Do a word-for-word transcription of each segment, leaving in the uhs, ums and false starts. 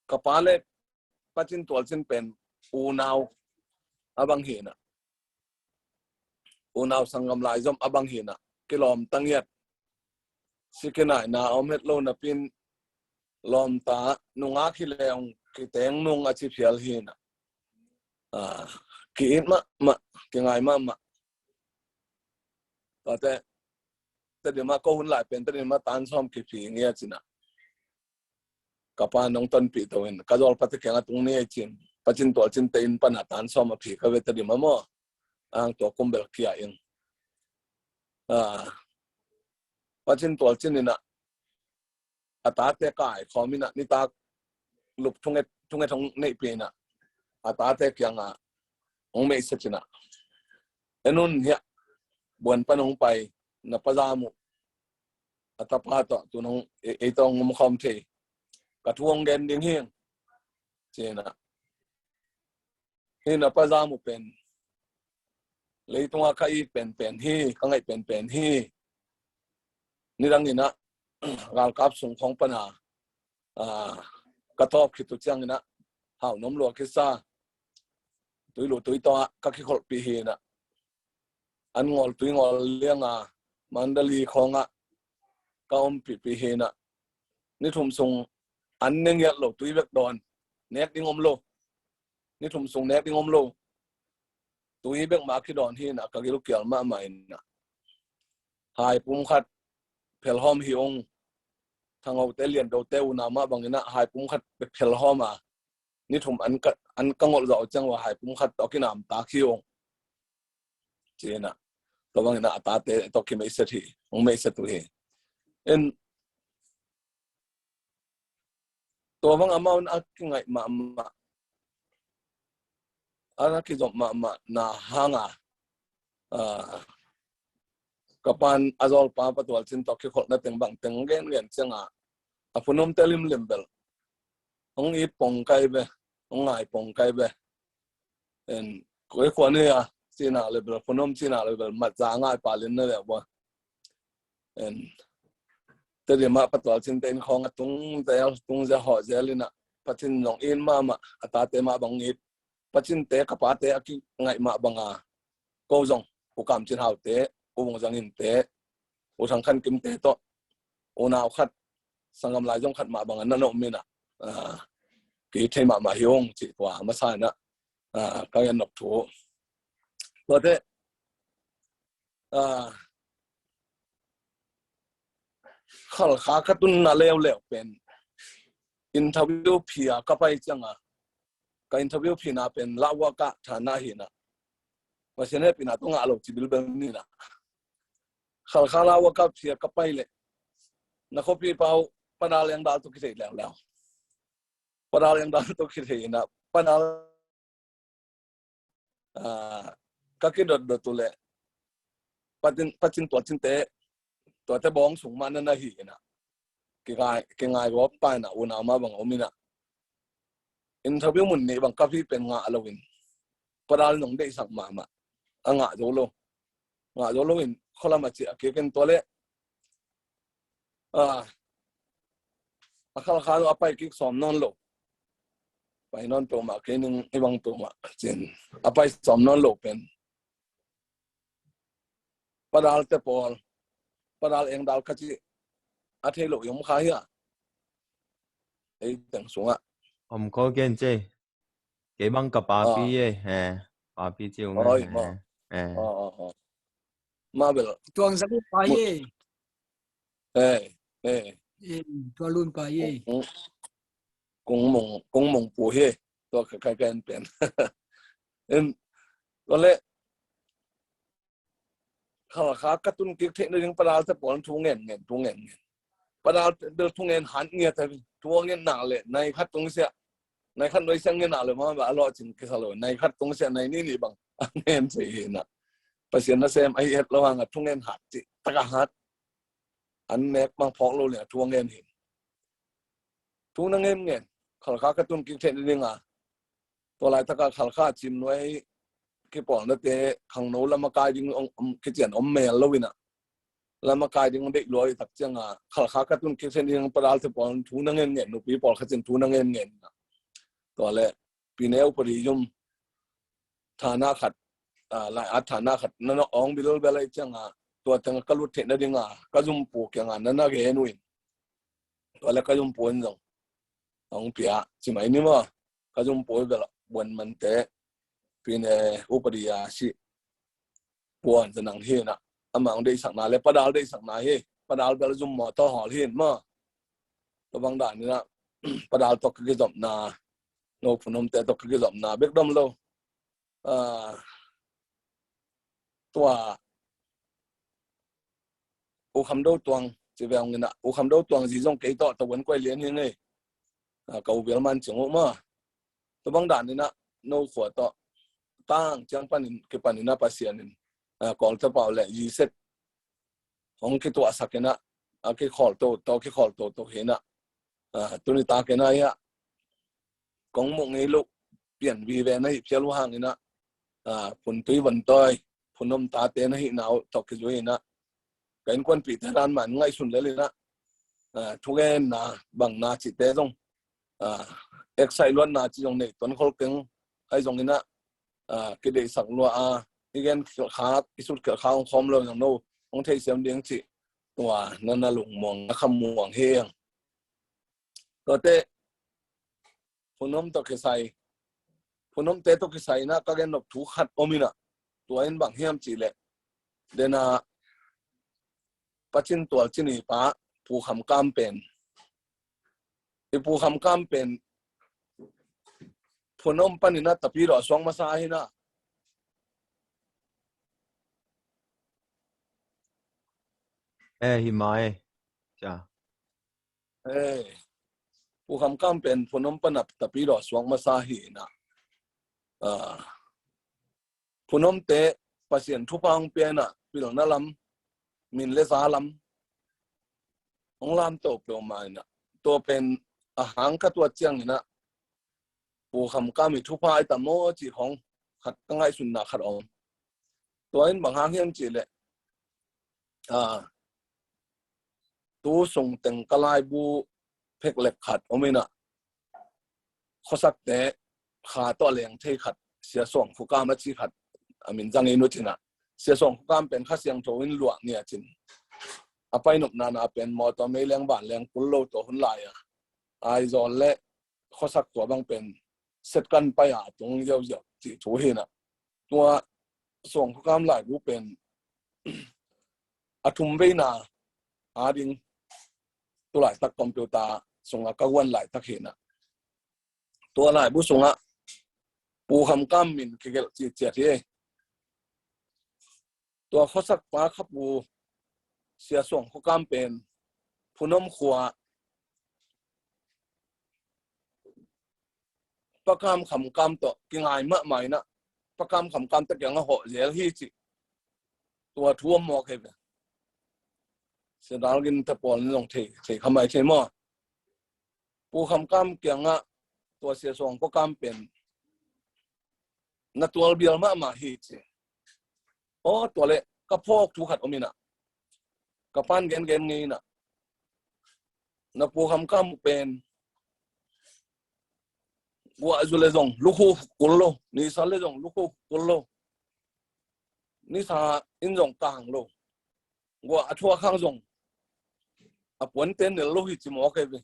ka pa le Pacin Tualcin pen unau a bang hi na, unau sanggam laizom a bang hi na, kilawm tangiat, si kinai na om het lo napin lawmta nungak hi leng kiteng nung a ci phial hi na. Ah, ki-it mahmah, kingai mahmah. Tate, Tedim ah ko hun lai pen Tedim ah tan sawm kiphi ngia ci na. Ka pa nong tonpih to in ka zawlpa te kiang a tung ni ei cin, Pacin Tualcin te inn pan a tan sawm a phi ka ve Tedim ah maw. Ang tua kum bel kia ing. Ah, Pacin Tualcin in a, a tate kai khawm in a, nitak lup thunget, thunget hong neihpih in a, a tate kiang a hong meihset in a, en un hiah, buan pan hong pai na pa Zam uh, a tapa tawh tu nong ei, ei tawh hong om khawm thei, ka thu hong gen ding hi, ci in a. Hi na pa Zam uh pen leitung a ka it penpen hi, ka ngaih penpen hi. Nidang in a galkap sung khawng pan a, ah, ka tawp khit uh ciang in a hau nuam lua kisa, tui lu tui tawh a ka kikholhpih hi na. An ngawl tui ngawl liang a Mandalay khawng ah ka ompihpih hi na. Ni thum sung an ne ngiat lo, tui bek dawn, nek ding om lo. Ni thum sung nek ding om lo. Tui bek mah kidawn hi na, ka gilkial mahmah in a. Hai pum khat phelhawm hi ung. Thangho te, Lian Do te unau mah bang in a hai pum khat phelhawm a, ni thum an ka, an ka ngolh zawh ciang ua hai pum khat tawh kinam tak hi ung, ci in a. Tua bang in a a tate tawh kimeihset hi, hong meihset uh hi. En, tua bang amau in a kingaih mahmah, a na kizop mahmah na hang a, ah, ka pan a zawlpa Pa Tualcin tawh kikholhna teng bang teng gengen ciang a, a phunom te limlim bel hong it pong kai ve, hong ngai pong kai ve. En, koi khua ni a, ci na le bel, phunom ci na le bel, mat za ngai pa lin na le bua. En, Tedim ah Pa Tualcin te inn khawng a tung zel, tung zel, hawh zel in a, Pacin zong it mahmah, a tate mah bang it. Pacin te, ka pa te a kingaih mah bang a, ko zong, U Kam Cin Hau te, U Vung Zang In te, U Thang Khan Kim te tawh, unau khat, sanggam laizom khat mah bang a na na om in a, ah, ki thei mahmah hi ung, ci tua masa in a, ah, ka gen nop thu. Tuate, ah, Khalkha ka tunna leuleu pen interview phi a ka pai ciang a, ka interview phina pen lauhuaka thana hi na. Pasian hehpihna tawh ngah lo ci bilbel ni na. Khalkha lauhuaka phi a ka pai leh, na khuapi pau Pa Dal Eng Dal tawh kithei leuleu. Pa Dal Eng Dal tawh kithei in a, Pa Dal, ah, ka kidotdot uh leh, Pacin, Pacin Tualcin te, tuate bawng sung mah na na hi in a. Kingai, kingai gawp pa in a, unau mah bang om in a. Interview mun nih bang ka phi pen ngah lo in, Pa Dal nong deihsak mahmah, a ngah zo lo. Ngah zo lo in, khualam a ci a kik in tua leh, ah, a Khalkha a pai kik sawm nawn lo. Pai nawn peuhmah kei ning, hi bang peuhmah cin. A pai sawm nawn lo pen, Pa Dal te pawl, Pa Dal Eng Dal ka ci a thei lo i om kha hi a. Ei teng sung a. Om ko gen ce. Kei bang ka papi, ah, e, he. Papi ci ung, oi, he, ma, he. Ah, ah, ah. Ma bel. Tuang Zang pa, mu-, e. E, e. E, Tuang Lun pa, e. Kung, kung, kung mong, kung mong pu hi. Tua ka kai kan pen. En, tua leh, Khalkha ka tun kik theih nading Pa Dal te pawl thu ngen ngen, thu ngen ngen. Pa Dal te bel thu ngen hat ngiat a, thu ngen nak leh nai khat tung sia, nai khat nuai sia ngen nak leh mah bel a lawhcing kisa lo, nai khat tung sia, nai nih nih bang a ngen sia hi na. Pasian nasem ahi het lo hang a thu ngen hat cih tak a hat. An nek bang phawk lo leh thu ngen hi. Thu na ngen ngen, Khalkha ka tun kik theih nading a. Tua laitak a Khalkha Cimnuai kipawlnate khangno lam a kai ding om, om, kician om mel lo in a. Lam a kai ding deih lua i tak ciang a, Khalkha ka tun kik theih nading Pa Dal te pawl thu na ngen ngen, nupi pawl khat in thu na ngen ngen in a. Tua le pine upadi zum thana khat, ah, lai at thana khat na na ong bilbel ai cianga, tua teng ka lut theihna dinga ka zumpu kianga na na gen uh in. Tua le ka zumpu in zong ong pia ci mai ni maw. Ka zumpu i bel buan mante pine upadi a si puan zanang hi na, amang deisakna le padal deisakna hi. Padal bel zum maw tawh hawl hi maw. Tua bang dan ina padal tawh ka kizopna, no phunomte tawh ka kizopna bek dom lo. Ah, tua U Kham Do Tuang ci veng ina, U Kham Do Tuang zi zong kei tawh tavuan kuai lian hi ngei. Ah, ka u bial man cing uh maw. Tua bang dan ina no khua tawh tang ciang panin kipan ina Pasian in, ah, Kawlte pau le zi sek hong kituahsak ina, a kikhawl toto, kikhawl toto hi ina. Ah, tuni tak ina ia kong muh ngei loh pian vive na hi phial uh hang ina, ah, Phun Tui Von Tawi, Phunom tate na hi nau tawh kizui ina, ka innkuanpihte dan man ngaihsun lel ina, ah, thugenna bangna cihte zong, ah, excite luatna ci zong nei tuan khol keng. Ahi zong ina, ah, kideihsak lua a, i gen khilkhak, i sut khilkhak hong khawm lo zong no hong theisiam ding cih tua na na lungmuang na khamuang hi ang. Tuate phunom tawh kisai, phunomte tawh kisai ina ka gen nop thu khat om ina, tua in bang hiam cih leh, dena Pacin Tual Cin i pa Pu Kham Kam pen, i Pu Kham Kam pen phunom pan ina Tapidaw suak masa hi ina. Eh, hi mai. Ca. Eh, Pu Kham Kam pen phunom pan a Tapidaw suak masa hi ina. Ah, phunomte Pasian thupha hong pia ina, pilna lam, min le za lam hong lam to peuhmah ina. Tua pen a hang ka tuat ciang ina Pu Kham Kam i thupha i tam maw cih hong khat ka ngaihsunna khat om. Tua in bang hang hiam cih leh, ah, tu sung teng ka laibu pheklek khat om ina, khuasakte kha tawh leng thei khat, Sia Suang Khukam a ci khat, a min zang in uh cina. Sia Suang Khukam pen Kha Siangtho in luah ngia cin, a painop nana pen mawtaw meileng vanleng kul lo tawh hun lai a, Aizawl le khuasak tua bang pen set kan pai a tung ziauziau cih thu hi ina. Tua Suang Khukam laibu pen a thum veina a ding, tu laitak computer sunga ka guan laitak hi ina. Tua laibu sunga Pu Kham Kam min kigelh cihciat hi. Tua khuasak pa khapu Sia Suang Khukam pen phunom khua Pa Kam Kham Kam tawh kingai mahmah ina, Pa Kam Kham Kam tawh kianga hawh zel hi cih tua thu om mawk hi ve. Sia Dal Gin te pawl in zong thei, thei kha mai thei maw. Pu Kham Kam kianga tua Sia Suang Khukam pen na tual bial mahmah hi ci. Aw, tua le ka phawk thu khat om ina, ka pan gengen ngei ina, na Pu Kham Kam pen guah zu le zong lukhu kul lo, nisa le zong lukhu kul lo, nisa in zong kang lo, guah a thuak hang zong a puante nel lo hi ci mawk hi ve.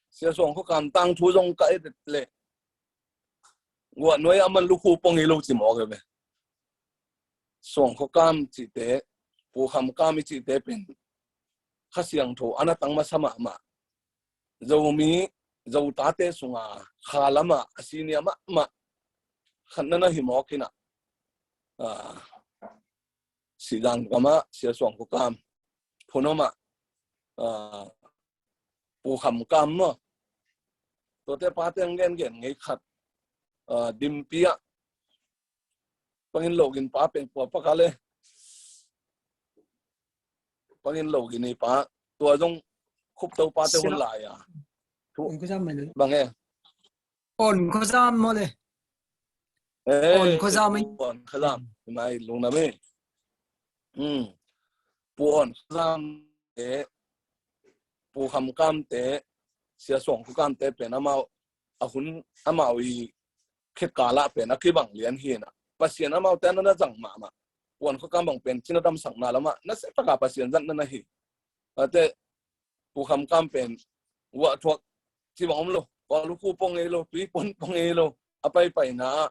Sia Suang Khukam tangthu zong ka et leh guah nuai a man lukhu pong hi lo ci mawk hi ve. Suang Khukam cihte, Pu Kham Kam i cihte pen Kha Siangtho a na tang masa mahmah, Zomi, Zotate sunga kha lama a senior mahmah khat na na hi mawk ina. Ah, Sihzang kama Sia Suang Khukam, phunom ah, ah, Pu Kham Kam maw. Tuate pate ang gengen ngei khat, ah, Dimpi ah Pangin Lo Gin pa pen kua pa ka le, Pangin Lo Gin i pa, tua zong Khupto pate hun lai a. Thu bang e. On Khua Zam maw le? Eh, On Khua Zam. On Khua Zam. Mai lungna mi. Hmm. Pu On Khua Zam te, Pu Kham Kam te, Sia Suang Khukam te pen amau a hun amau i khit kal ah pen a kibang lian hi na. Pasian amaute na na zang mahmah. Puan khua kam bang pen cina damsakna lamah na se taka Pasian zang na na hi. Ate Pu Kham Kam pen uah thuak ci bang om lo, Kawl khu pong ei lo, tui pon pong ei lo, a paipaina ah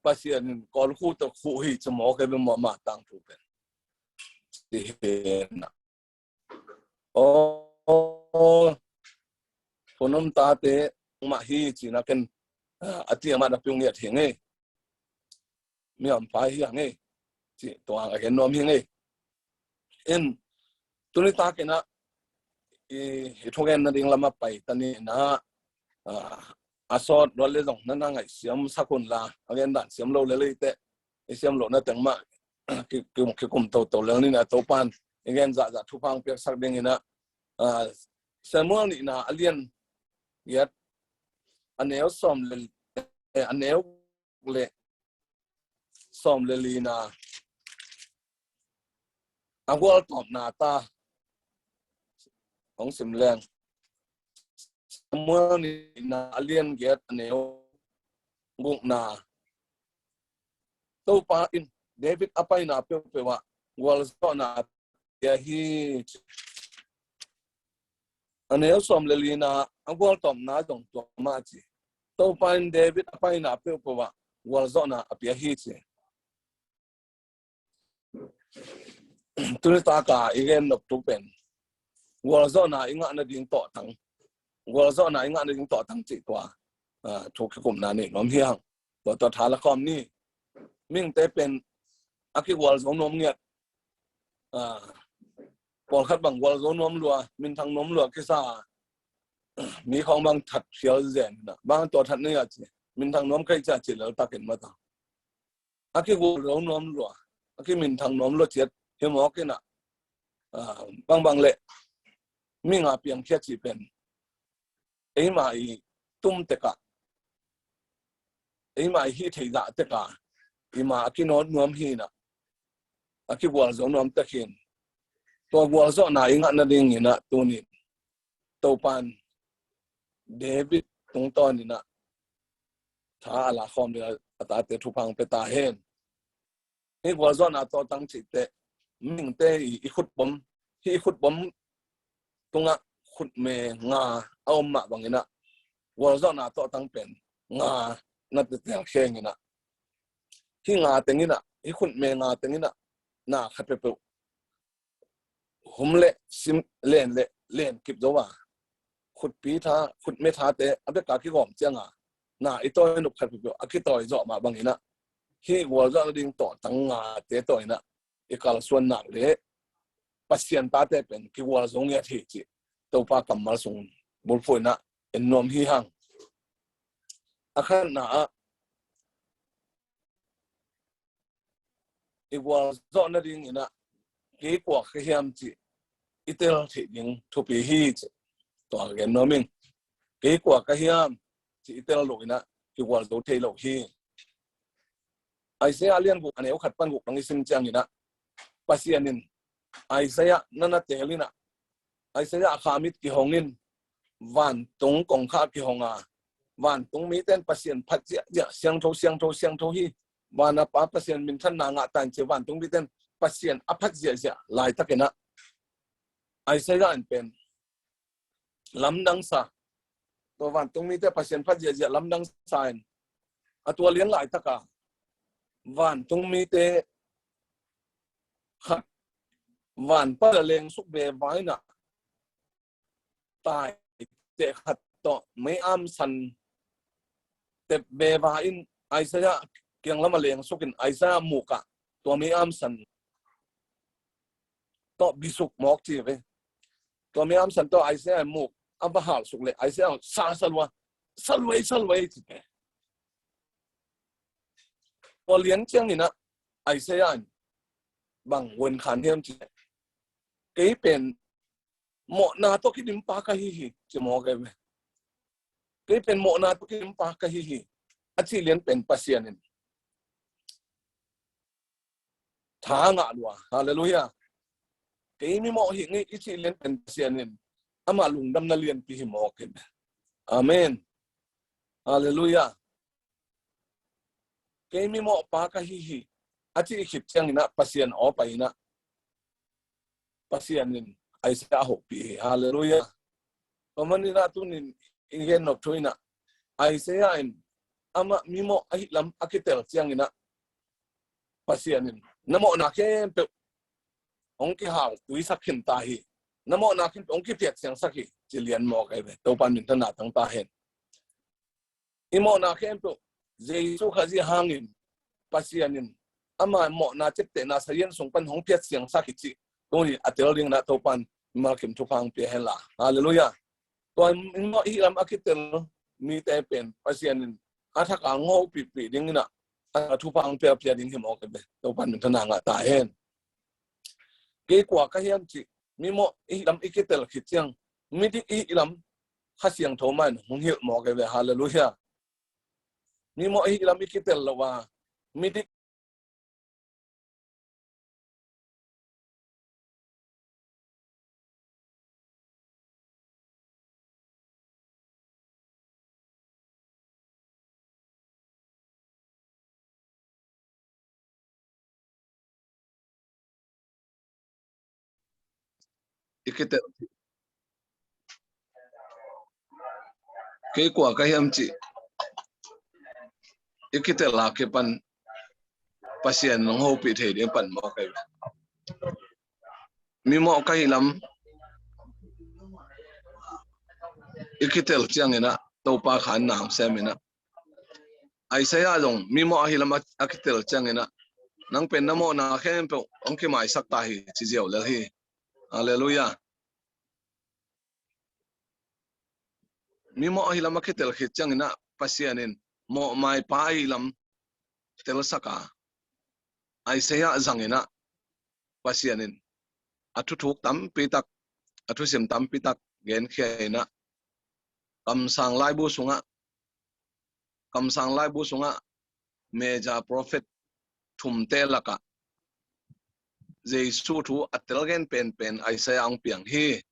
Pasian in Kawl khu tawh khu hi ci mawk ei bem mawh mah tangthu pen. Ci hi na. Aw, hun om tate mah hi ci na ken, ah, a ti a mah na piung ngiat hi ngei. Mi om pai hi ngei. Ci tuang a gen nuam hi ngei. In, tuni takin ah, i, i thugen na ding lamah pai ta ni na, ah, a sawt luat le zong na na ngaih siam sak hun la, a gen dan siam lo le leite, i siam lo na teng mah, ki, ki, kikum toto lel ni na Topan, i gen zahzah thupha piaksak ding hi na, ah, Samuel nihna a lian giat, a neu sawm le, eh, a neu le sawm le lina a gualtawpna ta hong sim leng. Samuel nihna a lian giat a neu gukna. Topa in David a paina peuhpeuh ah gualzawhna pia hi. A neu sawm le lina a gualtawpna zong tua mah ci. Topa in David a paina peuhpeuh ah gualzawhna a pia hi ci. Tuni taka i gen nop tu pen gualzawhna i ngahna ding tawhtang, gualzawhna i ngahna ding tawhtang cih tua, ah, thu kikumna nei nuam hi hang. Tua tua tha la khawm ni. Mihingte pen a kigualzo nuam ngiat. Ah, pawlkhat bang gualzo nuam lua, minthang nuam lua kisa. Mi khawng bang that phial zen na, bang tua that ni a ci. Minthang nuam kai ca ci lel takin mata. A kigualzo nuam lua, a kiminthang nuam lua ciat hi mawk in ah, ah, bangbang le mi nga piangkhia ci pen eima i tum tekah, eima i hih theih zah tekah, ima a kinawt nuam hi na, a kigualzo nuam tek hin. Tua gualzawhna i ngahna ding in ah tunin Topan David tungtawn in ah tha a la khawm ding a tate thupha pia ta hen. Hih gualzawhna tawhtang cihte, mihingte i, i khutbawm, hih i khutbawm tungah khutme nga a om mah bangin ah gualzawhna tawhtang pen nga na tetel kheng in ah, hih nga teng in ah, hih khutme nga teng in ah na khat peuhpeuh hum le sim, len le len kip zo a, khutpi tha, khutme thate a beka kigawm ciang a, na i tawi nop khat peuhpeuh a kitawi zawh mah bangin ah, hih gualzawhna ding tawhtang ngate tawh in ah i kalsuan nak le Pasian tate pen kigualzo ngiat hi cih Topa kammal sung bulphuh in ah en nuam hi hang. A khatna ah, i gualzawh nadingin ah kei kua ka hiam cih i tel theih ding thupi hi cih tua ka gen nuam ing. Kei kua ka hiam cih i tel loh in ah kigualzo thei lo hi. Isaiah lian guk a neu khat pan guk dong i sim ciangin ah Pasian in Isaiah na na tel in ah, Isaiah a khamit kihong in, vantung kongkhak kihong a, vantung mite in Pasian phat ziahziah, siangtho, siangtho, siangtho hi. Van a Pa Pasian minthanna ngah ta in ci, vantung mite in Pasian a phat ziahziah laitakin ah Isaiah in pen lamdang sa. Tua vantung mite Pasian phat ziahziah lamdang sa in, a tua lian laitaka vantung mite khat van pan a lengsuk ve vaina tai teh khat tawh mei amsan tep ve va in Isaiah kiang lam a lengsuk in Isaiah mukah tua mei amsan tawh bisuk mawk ci ve. Tua mei amsan tawh Isaiah muk a va halsuk le Isaiah sa salua, salua, salua ci ve. Tua lian ciangin ah Isaiah in bang wen khan hiam ci, kei pen mawhna tawh kidimpa ka hi hi ci mawk ei ve. Kei pen mawhna tawh kidimpa ka hi hi a cih lian pen Pasian in tha ngah lua. Halleluiah. Kei mi mawh hi ngei i cih lian pen Pasian in ama lungdamna lianpi hi mawk ei ve. Amen. Halleluiah. Kei mimawhpa ka hi hi, a cih khit ciangin ah Pasian aw pai in ah, Pasian in Isaiah a hopih hi. Halleluiah. Tua manin ah tunin i gen nop thu in ah, Isaiah in amah mimawh ahih lam a kitel ciangin ah, Pasian in na mawhna khempeuh hong kihal tuisak khin ta hi. Na mawhna khempeuh hong kiphiat siangsak hi, ci lian mawk ahi ve. Topa minthanna tang ta hen. I mawhna khempeuh Jesu Khazih hangin Pasian in ama mawhna ciaptehna sazian sung pan hong phiat siangsak hi cih tuni a tel dingin ah Topan mimal kim thupha hong pia hen la. Halleluiah. Tua mimawh ahih lam a kitel mite pen Pasian in a thak a hong hopihpih dingin ah a thupha hong piapia ding hi mawk ahi ve. Topan minthanna ngah ta hen. Kei kua ka hiam cih mimawh ahih lam i kitel khit ciang, midik ahih lam Kha Siangtho mah in hong hilh mawk ahi ve. Halleluiah. Mimawh ahih lam i kitel lo a, midik i kitel, kei kua ka hiam cih i kitel a kipan Pasian hong hopih thei ding pan mawk ahi ve. Mimawh ka hih lam i kitel ciangin ah Topa kha in na hong sem in ah, Isaiah zong mimawh ahih lam a kitel ciangin ah, nang pen na mawhna khempeuh hong kimaisak ta hi, ci ziau lel hi. Halleluiah. Mimawh ahih lam a kitel khit ciangin ah Pasian in mawhmaipa ahih lam telsak a, Isaiah zangin ah Pasian in a thuthuk tampi tak, a thusim tampi tak genkhia in ah, kamsang laibu sungah, kamsang laibu sungah major prophet thumte lakah Jesu thu a telgen penpen Isaiah hong piang hi.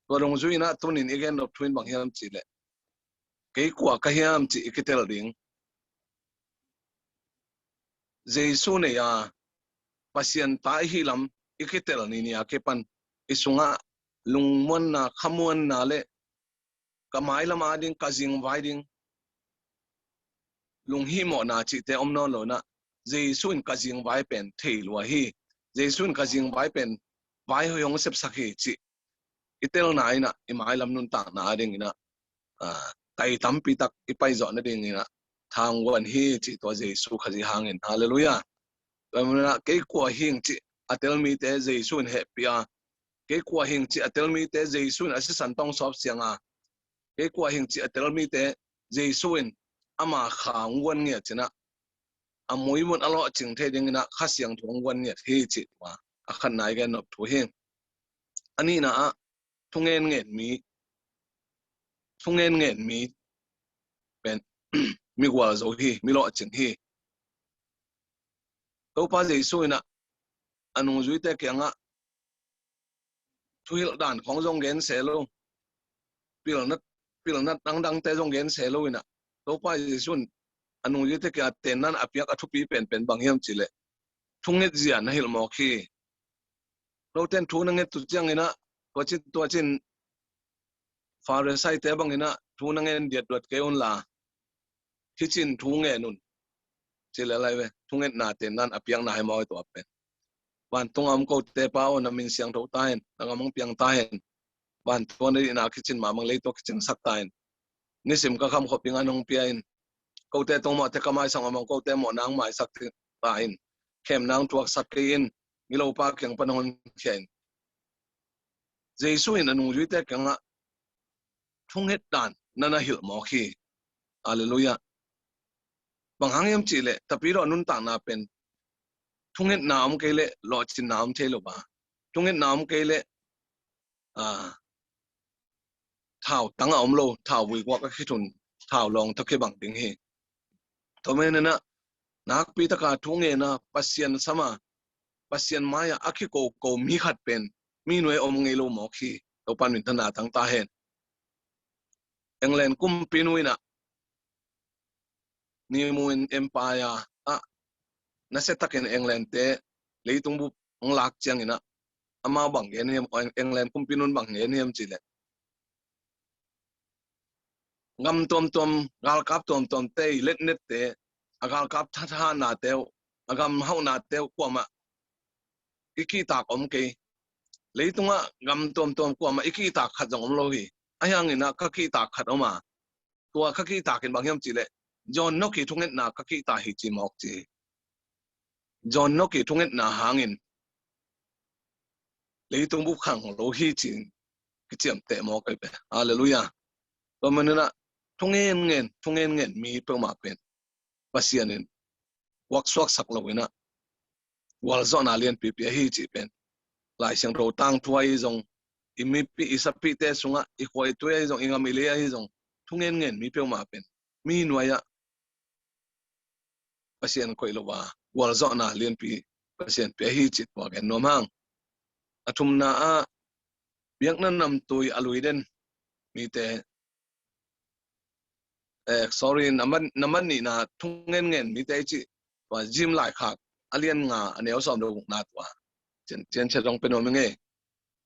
Tua dungzui in ah tunin i gen nop thu in bang hiam cih leh, kei kua ka hiam cih i kitel ding, Jesu nei a Pasian ta i hih lam i kitel ni ni a kipan i sungah lungmuanna, khamuanna le ka mailam a ding, ka zingvai ding, lunghihmawhna cihte om nawn lo in ah, Jesu in ka zingvai pen thei lua hi, Jesu in ka zingvai pen vai hoih hong sepsak hi cih i telna in ah, i mailam nuntakna a dingin ah, ah, tai tampi tak i paizawh nadingin ah thangguan hi cih tua Jesu Khazih hangin. Halleluiah. Tua manin ah kei kua hing cih a tel mite Jesu in hehpih a, kei kua hing cih a tel mite Jesu in a sisan tawh hong sawp siang a, kei kua hing cih a tel mite Jesu in ama kha hong guan ngiat in ah, a muimun a lawhcing thei dingin ah Kha Siangtho hong guan ngiat hi cih tua a khatna i gen nop thu hi. A nihna ah thungen ngen mi, thungen ngen mi pen migual zo hi, mi lawhcing hi. Topa Jesu in ah a nungzuite kiangah thuhilh dan khawng zong gen se lo, pilna, pilna dangdangte zong gen se lo in ah, Topa Jesu in a nungzuite kiangah tenna a piak a thupi penpen bang hiam cih leh, thunget zia na hilh mawk hi. Note in thu na nget uh ciangin ah, tua cin, tua cin Farisai-te bangin ah thu na ngen diatduat kei un la, hih cin thu ngen un, ci lel lai ve. Thungetna tenna a piakna hi maw, tua pen. Vantung a om kote Pa aw, na min siangtho ta hen, na gam hong piang ta hen. Vantung a na dihna kicin mahmah, leitungah kicingsak ta hen. Nisim ka kham khop ding a nong pia in, kote tungah mawhte ka maisak mahmah, kote mawhna hong maisak ta in. Khemna hong thuaksak kei in, milopa kiang pan hong honkhia in. Jesu in a nungzuite kiangah thunget dan na na hilh mawk hi. Halleluiah. Bang hang hiam cih leh, Tapidaw nuntakna pen thungetna om kei leh lawhcinna om thei lo a, thungetna om kei leh, ah, thau tang a om lo, thau vuikuak a khit un, thau lawng tawh kibang ding hi. Tua manin ah, nakpi taka thungen a, Pasian sam a, Pasian mai-ah a kikoko mi khat pen mi nuai om ngei lo mawk hi. Topa minthanna tang ta hen. England kumpi nu in ah, ni mu in empire ah, nasiatakin England te leitung bup hong lak ciangin ah, amau bang gen hiam, England kumpi nun bang gen hiam cih leh, gam tuamtuam, galkap tuamtuam te i letnet te, a galkap thathana te uh, a gam hauhna te uh kuamah i kihtak om kei. Leitungah gam tuamtuam kuamah i kihtak khat zong om lo hi. Ahi hangin ah ka kihtak khat om a, tua ka kihtak in bang hiam cih leh, John Knox i thungetna ka kihtak hi ci mawk ci hi. John Knox i thungetna hangin leitung bup khang lo hi ci-in kiciamteh mawk ahi ve. Halleluiah. Tua manin ah thungen ngen, thungen ngen mi peuhmah pen Pasian in guaksuaksak lo in ah gualzawhna lianpi pia hi cih pen Lai Siangtho tangthu ahi zong, i mipi i sapite sungah, i khua i tui ahi zong, i gam i lei ahi zong, thungen ngen mi peuhmah pen mi nuai-ah Pasian koih lo a gualzawhna lianpi Pasian pia hi cih tua gen nuam hang. A thumna ah biakna namtui a lui den mite, eh, sorry, na man, na man nihna thungen ngen mite i cih tua James laikhak a lian nga a neu sawm le gukna tua cian, cian cia dong pe nuam ing e.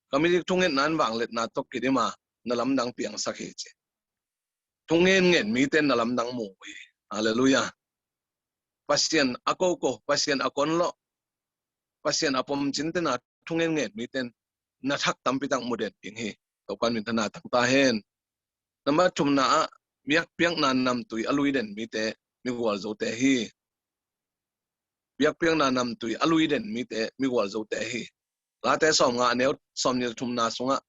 Ka midik thungetna in vangliatna tawh kidim a, na lamdang piangsak hi ci. Thungen ngen mite in na lamdang mu uh hi. Halleluiah. Pasian a koko, Pasian a kon lawh, Pasian a pom cinte na thungen ngen mite in na thak tampi tak mu den ding hi. Topa'n minthanna tang ta hen. Nambat thumna ah biakpiakna namtui a lui den mite migualzote hi. Biakpiakna namtui a lui den mite migualzote hi. Late sawmnga a neu sawmnih le thumna sungah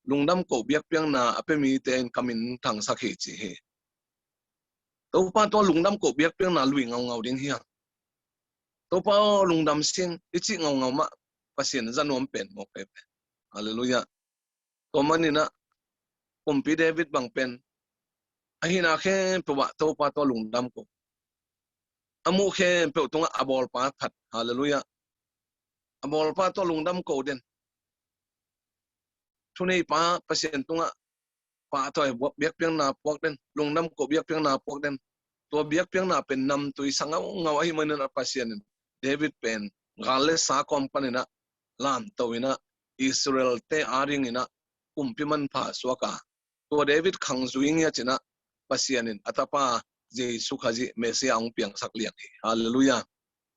lungdam koh biakpiakna a pia mite in ka min thangsak hi ci hi. Topa tawh lungdam koh biakpiakna lui ngaungau ding hi hang. Topa aw lungdam sing i cih ngaungau mah Pasian za nuam pen mawk ahi ve. Halleluiah. Tua manin ah kumpi David bang pen a hihna khempeuh ah Topa tawh lungdam ko. A muh khempeuh tungah a bawlpa phat. Halleluiah. A bawlpa tawh lungdam ko den. Thuneipa Pasian tungah pahtawi biakpiakna puak den, lungdam ko biakpiakna puak den. Tua biakpiakna pen namtui sa ngaungau ahih manin ah Pasian in David pen gal le sa kawm panin ah lamto in ah Israel-te adingin ah kumpi manpha suak a, tua David khang zui ngiat in ah Pasian in a tapa Jesu Khazih Messiah hong piangsak liang hi. Halleluiah.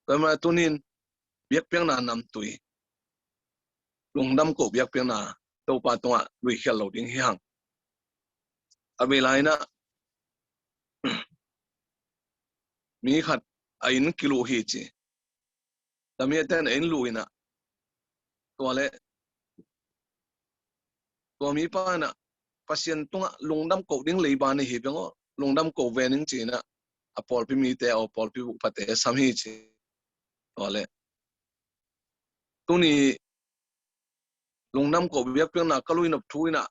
Tua manin ah tuni in biakpiakna namtui, lungdam ko biakpiakna Topa tungah luikhial lo ding hi hang. A vei lai-in ah mi khat a inn kiluh hi ci. Damiahte in a inn luh in ah tua le tua mipa in ah Pasian tungah lungdam ko ding leiba nei hi beng aw, lungdam ko ve ning ci-in ah a pawlpi mite aw, pawlpi buhpate sam hi ci. Tua le tuni lungdam ko biakpiakna ka lui nop thu in ah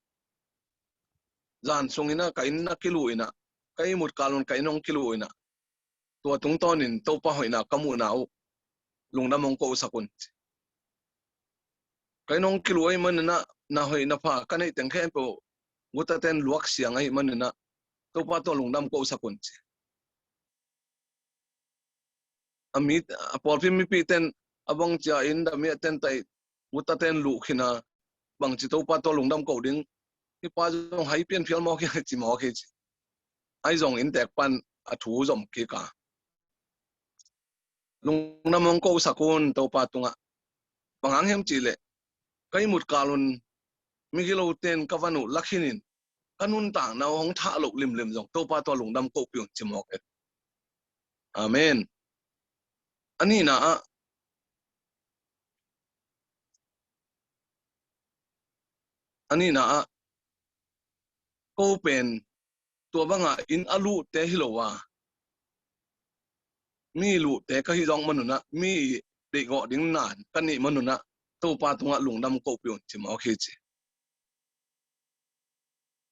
zan sung in ah ka inn ah kiluh in ah, ka ihmut kal un ka inn hong kiluh in ah, tua tungtawnin Topa hoihna ka muhna uh lungdam hong kohsak un ci. Ka inn hong kiluh ahih manin ah na hoih na pha ka neih teng khempeuh gutate in luak siang ahih manin ah Topa tawh lungdam kohsak un ci. A mi, a pawlpi mipite in a bang cia in damiahte in tai gutate in luh khin a, bangci Topa tawh lungdam ko ding, hih pa zong hai pian phial mawk hi ci mawk hi ci. Ahi zong innteekpa in a thu zom kik a, lungdam hong kohsak un Topa tungah. Bang hang hiam cih leh ka ihmut kal un migilote in ka van uh la khin in ka nuntakna uh hong thah loh limlim zong Topa tawh lungdam kohpih un ci mawk e. Amen. A nihna ah, a nihna ah ko pen tua bangah inn a luhte hi lo a, mi luhte ka hih zawk manun ah, mi deihgawh ding nan ka nih manun ah Topa tungah lungdam kohpih un ci mawk hi ci.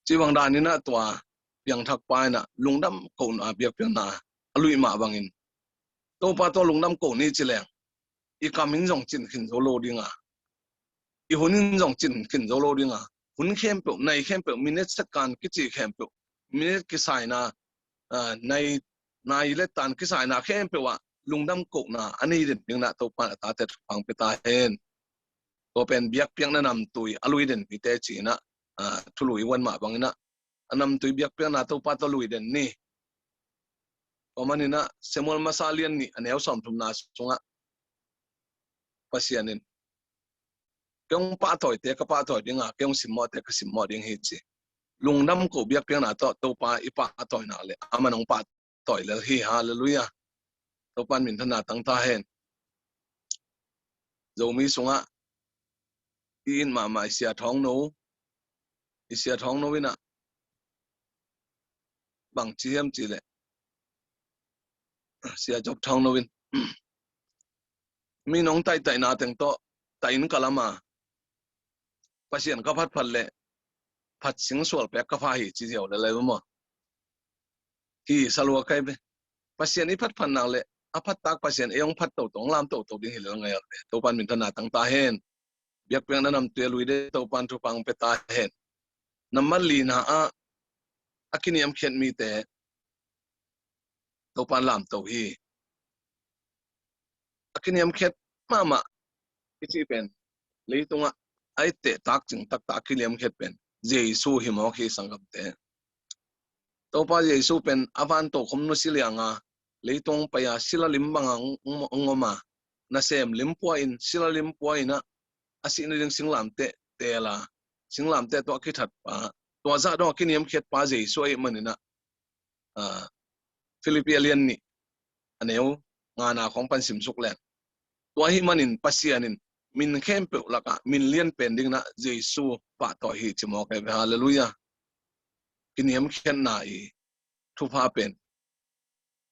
Cih bang danin ah tua piangthakpa in ah lungdam kohna biakpiakna a luih mah bangin Topa tawh lungdam ko ni ci leng i kam in zong cin khin zo lo ding a, i hun in zong cin khin zo lo ding a, hun khempeuh, nai khempeuh, minute second kici khempeuh minit kisaina, ah, nai, nai le tan kisaina khempeuh ah lungdam kohna a nei den dingin ah Topa in a tate thupha hong pia ta hen. Tua pen biakpiakna namtui a lui den mite ci-in ah, ah, thulu i uan mah bangin ah, a namtui biakpiakna Topa tawh lui den ni. Tua manin ah Samuel masa a lian nih a neu sawmthumna sungah Pasian in, "Kei hong pahtawite ka pahtawi ding a, kei hong simmawhte ka simmawh ding hi," ci. Lungdam koh biakpiakna tawh Topa i pahtawi nak leh aman hong pahtawi lel hi. Halleluiah. Topa in minthanna tang ta hen. Zomi sungah i it mahmah i Sia Thawng No, i Sia Thawng No in ah bang ci hiam cih leh, Sia Job Thawng No in, "Mi nong taihtaihna teng tawh tah in ka lam a, Pasian ka phatphat leh phatsing sual pek ka pha hi," ci ziau lel ei maw. Hi sa lua kai ve. Pasian i phatphat nak leh a phattak Pasian ei hong phat toto, hong lam toto ding hi lel ngai a ve. Topa in minthanna tang ta hen. Biakpiakna namtui a lui den Topa in thupha hong pia ta hen. Nambat lina ah a kiniamkhiat mite Topa in lamto hi. A kiniamkhiat mahmah i cih pen, leitungah a etteh takcing taktak a kiniamkhiat pen Jesu hi mawk hi, sanggamte. Topa Jesu pen a van tokhom nusia lianga leitung pai a, sila lim banga hong, hong, hong om a, nasem lim pua in, sila lim pua in ah, a sih nading singlamteh teel a, singlamteh tawh a kithat pa, tua zah dong a kiniamkhiat pa Jesu ahih manin ah, ah, Philippi a lian nih a neu ngana khong pan simsuk leng, tua ahih manin Pasian in min khempeuh lakah min lian pen dingin ah Jesu pahtawi hi ci mawk ei ve. Halleluiah. Kiniamkhiatna i thupha pen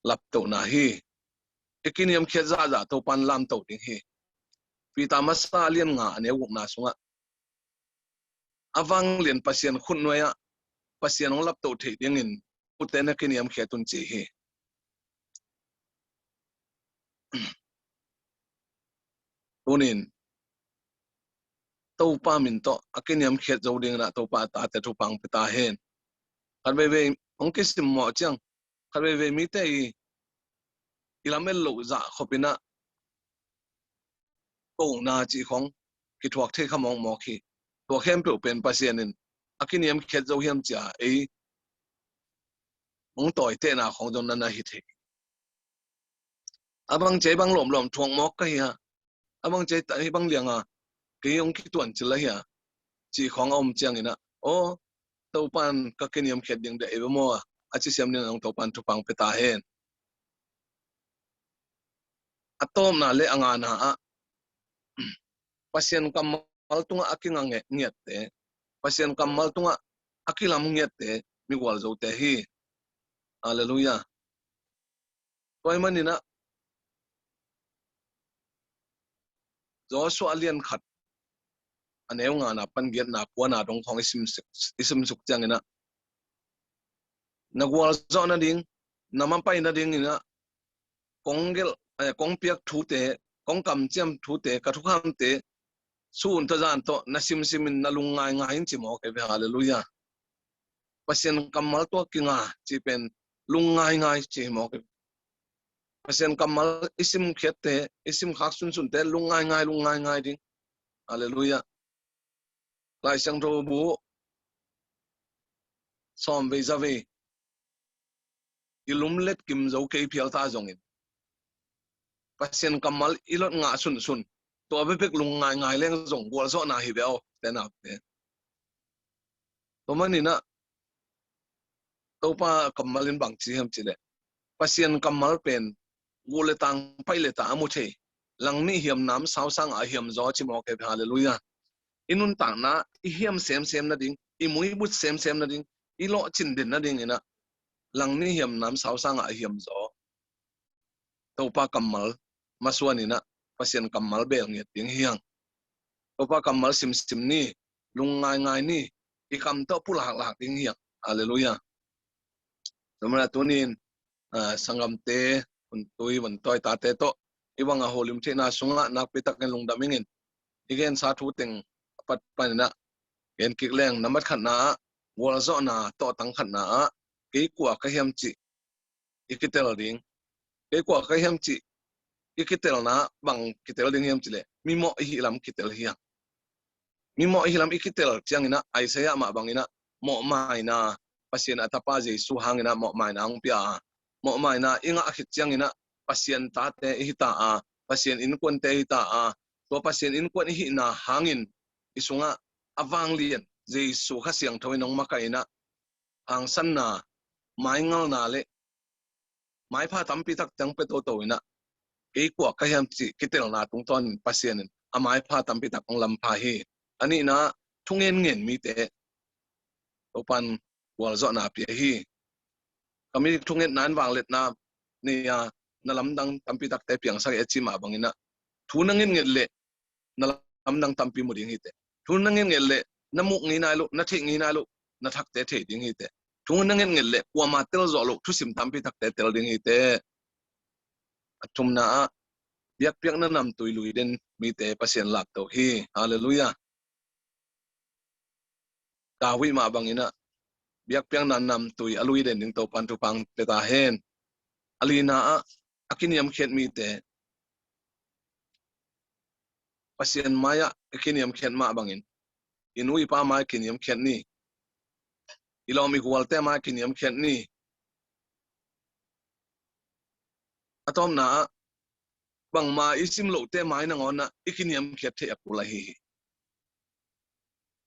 laptohna hi. I kiniamkhiat zahzah Topa in lamto ding hi. Peter masa a lian nga a neu gukna sungah, "A vanglian Pasian khutnuai ah Pasian hong laptoh theih dingin ute na kiniamkhiat un," ci hi. Tunin Topa min tawh a kiniamkhiat zo dingin ah Topa a tate thupha hong pia ta hen. Khat veivei hong kisimmawh ciang, khat veivei mite i, i lamet loh zah khop in ah kohna cih khong kithuak thei kha mawkmawk hi. Tua khempeuh pen Pasian in a kiniamkhiat zo hiam ci a ei hong tawitehna khong zong na na hi thei. A bang ci a, "Bang lawmlawm thuak mawk ka hi a, a bang ci a, hih bang lianga kei hong kituancil ahi a," cih khong a om ciangin ah, "Aw, Topa in ka kiniamkhiat ding deih ei ve maw," a ci siam dingin ah Topa in thupha hong pia ta hen. A tawpna le a ngana ah, Pasian kammal tungah a kinga nge-, ngiatte, Pasian kammal tungah a kilam ngiatte migualzote hi. Halleluiah. Tua ahih manin ah Joshua a lian khat a neu ngana pan giatna kuana dong khong i simsuk, i simsuk ciangin ah, "Na gualzawh nading, na mapai nadingin ah kong gelh, eh, kong piak thute, kong kamciam thute, ka thukhamte sun tazan tawh na simsimin na lungngaingai in," ci mawk ei ve. Halleluiah. Pasian kammal tawh kinga cih pen lungngaingai ci hi mawk ei ve. Pasian kammal i simkhiatte, i simkhak sunsunte lungngaingai, lungngaingai ding. Halleluiah. Lai Siangtho bu sawmvei zavei, "I lumlet kim zo kei phial ta zongin, Pasian kammal i lot ngah sunsun, tua bekbek lungngaingai leng zong gualzawhna hi ve aw," ci-in ah, te. Tua manin ah Topa kammal in bang ci hiam cih leh, Pasian kammal pen gul le tang, pai le ta a mu thei, langnih hiamnam sau sangah a hiamzaw ci mawk ei ve. Halleluiah. I nuntakna i hiam semsem nading, i muibut semsem nading, i lawhcin den nadingin ah langnih hiamnam sau sangah a hiamzaw Topa kammal masuanin ah Pasian kammal beel ngiat ding hi hang. Topa kammal simsim ni, lungngaingai ni, i kam tawh pulaklak ding hi hang. Halleluiah. Tua manin ah tunin, ah, sanggamte, hun tui, hun tawi tate tawh i bang a holim theihna sungah nakpi takin lungdam ingin, i gensa thu teng a pat panin ah gen kik leng, nambat khatna ah gualzawhna tawhtang khatna ah kei kua ka hiam cih i kitel ding. Kei kua ka hiam cih i kitelna bang kitel ding hiam cih leh, mimawh i hih lam kitel hi hang. Mimawh i hih lam i kitel ciangin ah, Isaiah mah bangin ah, mawhmaina, Pasian a Tapa Jesu hangin ah mawhmaina hong pia a, mawhmaina i ngah khit ciangin ah, Pasian tate i hi ta a, Pasian innkuante i hi ta a, tua Pasian innkuan i hihna hangin i sungah a vanglian Jesu Kha Siangtho in hong makaih in ah, hangsanna, maingalna le maipha tampi tak ciang pia toto in ah, kei kua ka hiam cih kitelna tungtawnin Pasian in a maipha tampi tak hong lampha hi. A nihna, thungen ngen mite Topan gualzawhna pia hi. Ka mi thungetna in vangliatna nei a, na lamdang tampi takte piangsak hi a ci mah bangin ah, thu na ngetnget leh na lamdang tampi mu ding hi teh. Thu na ngetnget leh na muk ngei nai lo, na theih ngei nai lo, na thakte thei ding hi teh. Thu na ngetnget leh kuamah tel zawh lo thusim tampi takte tel ding hi teh. A thumna ah, biakpiakna namtui lui den mite Pasian lapto hi. Halleluiah. David mah bangin ah, biakpiakna namtui a lui den ding Topan thupha pia ta hen. A lina ah, a kiniamkhiat mite, Pasian mai-ah i kiniamkhiat mah bangin, i nu i pa mai-ah kiniamkhiat ni, i lawm i gualte mai-ah kiniamkhiat ni. A tawpna ah, bangma i sim lohte mai nangawn ah i kiniamkhiat theih a kul ahi hi.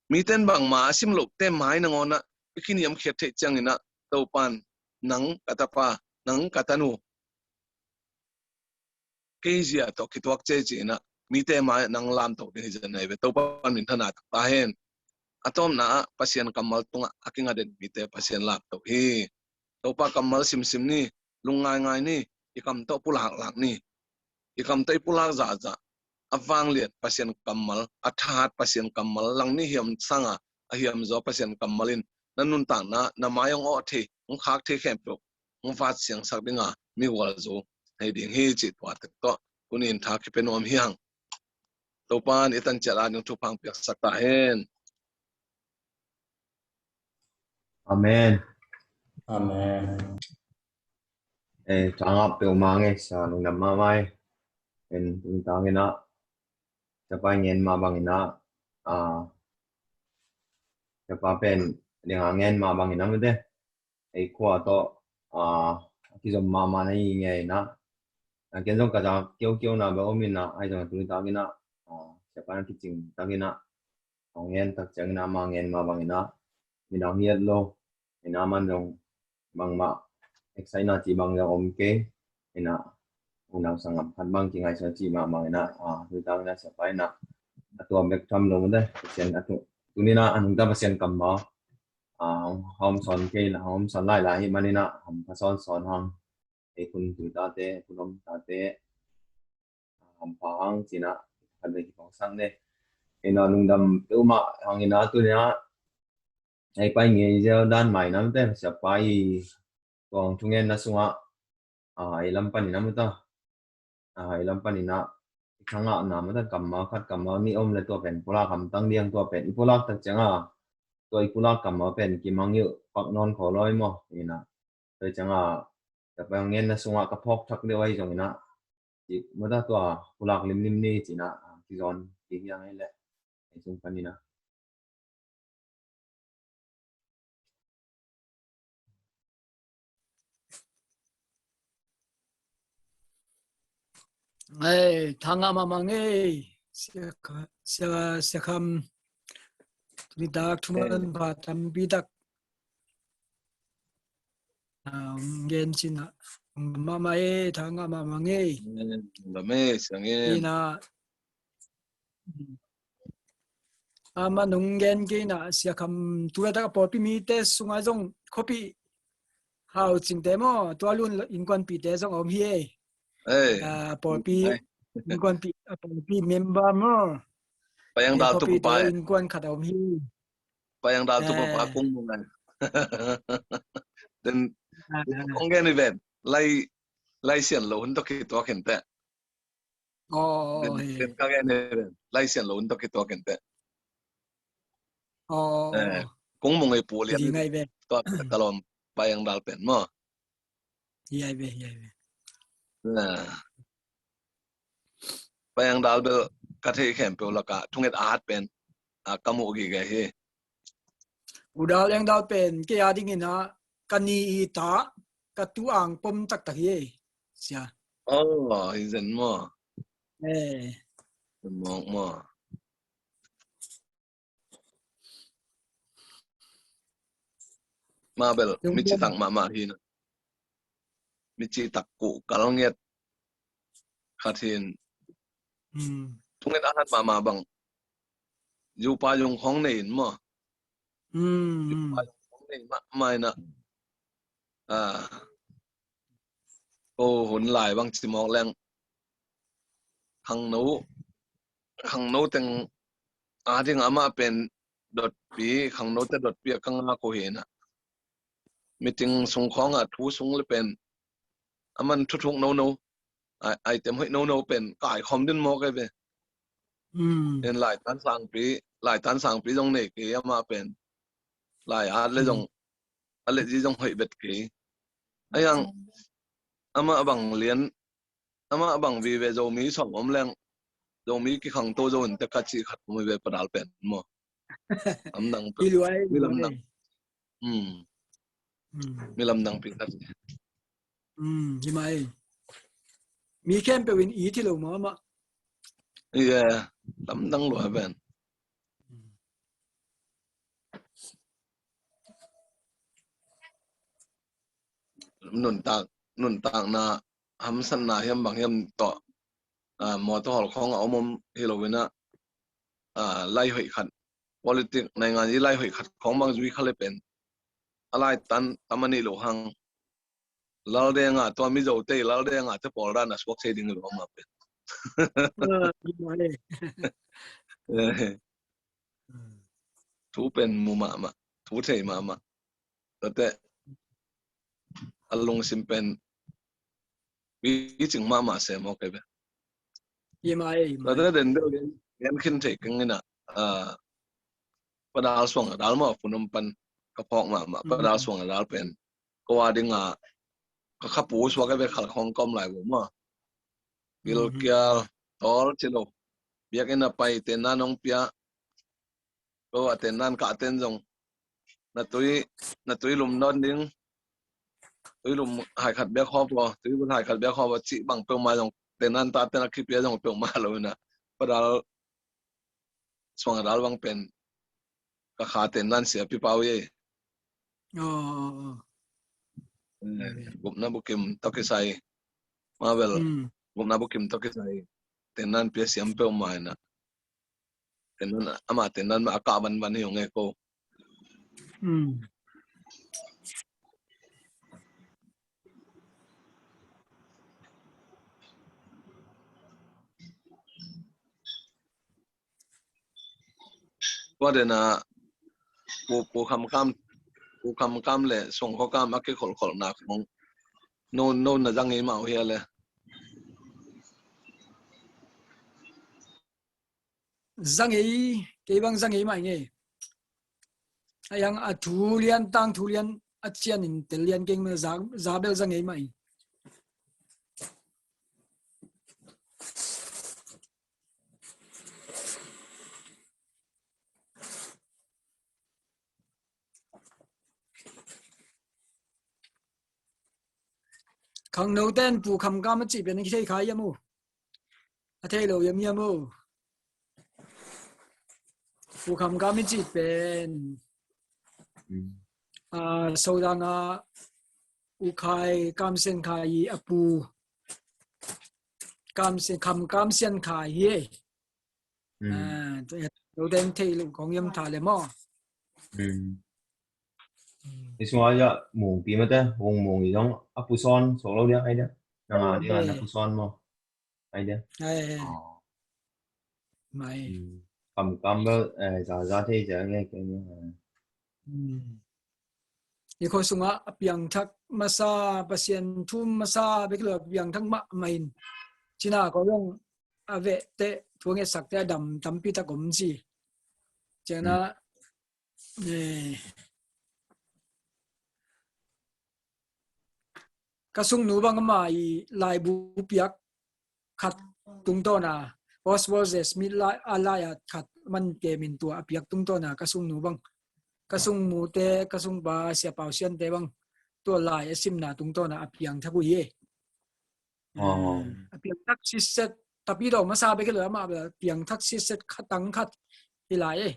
Mite in bangma a sim lohte mai nangawn ah i kiniamkhiat theih ciangin ah, Topan, nang ka tapa, nang ka tanu, kei zia tawh kituak cei ci-in ah, mite mai-ah nang lamto ding hi zen ahi ve. Topan minthanna tak ta hen. A tawpna ah, Pasian kammal tungah a kinga den mite Pasian lapto hi. Topa kammal simsim ni, lungngaingai ni, i kam tawh pulaklak ni. I kam tawh i pulak zahzah, a vanglian Pasian kammal, a thahat Pasian kammal lang ni hiam sanga, a hiamzaw Pasian kammal in na nuntakna, na mai hong awh thei, hong khak thei khempeuh hong vat siangsak dinga mi gualzo nei ding hi cih tua tek tawh tuni in tha kipia nuam hi hang. Topan i tan ciat a ding thupha piaksak ta hen. Amen. Amen. Eh, tangah peuhmah ngei sa lungdam mahmah ei. En tungtang inah, siapa i ngen mah bang inah, ah, siapa pen dingah ngen mah bang inah mite, ei khua tawh, ah, a kizom mahmah na hi ngei inah. Ah, ken zong ka zang kiaukiau na bang om inah, ai zong tungtang inah, ah, siapa na kicing tak inah, hong ngen tak ciang inah, mah ngen mah bang inah, midang hiat lo inah, man zong bangmah excite na cih bang zong om kei inah, unau sanggam khat bang kingaihsun cih mah bang inah, ah, tungtang inah siapa inah a tuam bek tham lo mute, Pasian a tu, tuni inah a nungta Pasian kammal, ah, hong sawn kei la, hong sawn lai lai hi man inah, hampha sawnsawn hang. Ei khun tui tate, khun om tate, hampha hang ci inah, khat vei kiphawksak ni. Inah lungdam peuhmah hang inah tuni inah, ei pai ngei zel dan mah inah mite, siapa i tuang thungenna sungah, ah, ei lam pan inah mute, ah, ei lam pan inah i thangahna mute, kammal khat kammal nih om le tua pen pulak hamtang diang, tua pen i pulak tak ciangah, tua i pulak kammal pen kimang uh pak nawn khaw lawi maw inah. Tua ciangah, siapa i ngenna sungah ka phawk thak deuh ahi zong inah, ci mute, tua pulak limlim ni ci inah, ah, kizawn kei hi hang ei leh, ei sung pan inah. Ei, tha ngah mahmah ngei, Sia Kha-, Sia, Sia Kham, tuni tak thuman pha tampi tak, ah, ngen ci inah, mahmah ei, tha ngah mahmah ngei. Amen. Amen. Sia ngei. Inah, a man hong gen kei inah, Sia Kham, tu laitak a pawlpi mite sungah zong khuapi hau cingte maw, tua lun innkuanpihte zong a om hi ei. Ei. A pawlpi, ei, innkuanpih, a pawlpi member maw. Pai ang dal tu pa ei. Innkuan khat a om hi. Pai ang dal tu pa, eh, Kung Mung ai. Den, ah, ah, kong gen i ven. Lai, lai sian lo hun tawh kituak khin teh. Oh, den, oh, he, den ka gen hi ven. Lai sian lo hun tawh kituak khin teh. Oh, eh, oh. Kung Mung ei pu lian. Tua ka lawm. Pa Eng Dal pen maw. Hiai ve, hiai ve. Na. Pa Eng Dal bel ka theih khempeuh lakah thunget a hat pen, a, ka muh gige hi. U Dal Eng Dal pen kei a dingin a ka ni i ta, ka tu ang pom taktak hi. Sia. Oh, hi zen maw. Eh. Mawk maw. Ma bel, mi citak mahmah hi na. Mi citak kuh kal ngiat khat hi. Hmm. Thunget a hat mahmah bang. Zupa zung khong nei in maw. Hmm. Zupa zung khong nei mahmah in a. Ah. Ko hun lai bang ci mawk leng. Khangno, khangno teng a ding amah pen dotpi, khangnote dotpi a ka ngak uh hi na. Meeting sung khawngah thu sung le pen aman thuthuk nono, ai, item hoih nono pen kaikhawm din mawk ai ve. Hmm. En laitan sangpi, laitan sangpi zong nei kei amah pen. Lai at le zong, a letzi zong hoih bet kei. Ai ang, amah bang lian, amah bang vive Zomi sawm om leng, Zomi kikhangto zo in te ka cih khat om ai ve Pa Dal pen maw. Lamdang pen. Hi luai, mi lamdang. Hmm. Hmm. Mi lamdang pi khat. Hmm, hi mai. Mi khempeuh in i thi lo mahmah. Yeah, lamdang luai pen. Hmm. Nuntak, nuntakna, hamsatna hiam bang hiam tawh, ah, mawtaw hawl khawng a om om hi lo in a, ah, lai hoih khat, politik, naingan i lai hoih khat khawng bang zui kha le pen. A laitan, tam a nih lo hang. Lal deng a, tua Mizo te, lal deng a te pawl dan a suak thei ding hi lo amah pen. Ah, hi mai. Eh. Hmm. Thu pen mu mahmah, thu thei mahmah. Tate a lungsim pen i cing mahmah sem aw kei ve. Hi mai, hi mai. Tate den deuh gen, gen khin thei keng in a, ah, Pa Dal Suang a Dal maw, Phun Om pan ka phawk mahmah, Pa Dal Suang a Dal pen. Ko a ding a, ka khapu suak a ve khal khawng ka om lai vo maw. Gilkial, tawl ci lo. Biakinn a pai, tenna nong pia. Ko a tennan ka ten zong. Na tui, na tui lum nawn ding. Tui lum hai khat biak khawp aw, tui lum hai khat biak khawp aw, cih bang peuhmah zong. Tennan ta ten a kipia zong peuhmah lo in a. Pa Dal Suang a Dal bang pen ka kha tennan siapi pau ei. Oh, oh, oh. Eh, gupna bukim tawh kisai. Ma bel, hmm, gupna bukim tawh kisai. Tennan pia siam peuhmah in a. Tennan, amah tennan mah a kah banban hi ung e ko. Hmm. Tua den a Pu, Pu Kham Kam, Pu Kham Kam le Suang Khua Kam a kikholhkholhna khong. No, no na zang ei mah uh hia le. Zang ei, kei bang zang ei mah ing e. A yang a thu lian, tangthu lian a cian in tel lian keng mah, za, za bel zang ei mah ing. Khangno ten Pu Kham Kam a cih pen a kithei kha hiam uh? A thei lo hiam hiam uh? Pu Kham Kam i cih pen, hmm, ah, Sodang a U Khai Kam Sian Khai i a pu. Kam Sian, Kham Kam Sian Khai hi. Hmm. Ah, lo den thei lo kong yam tha le maw. Hmm. Hmm. I sungah ya mung pi mate, mung mung i zong a pu sawn, sok lo dia ai dia. Nang a dia na pu sawn maw. Ai dia. Ai, ai. Oh. Mai. Hmm. Kham Kam bel, eh, za za thei za nge ke nge. Hmm. I khua sungah a piangthak masa, Pasian thu masa bek lo a piangthak mahmah in. Cina ko zong a veh teh, thu ngetsak teh a dam tampi tak om ci. Ciana, hmm, eh, ka sungnu bang ama i laibu piak khat tungtawna, Oswald Smith lai, a lai-at khat man kemin tua a piak tungtawna ka sungnu bang, ka sungnute, ka sungpa Sia Pau Siante bang tua lai a simna tungtawna a piangthak uh hi. A piangthak sitset, tapi daw masa bek hi lo, amah bel piangthak sitset khat tang khat hi lai e.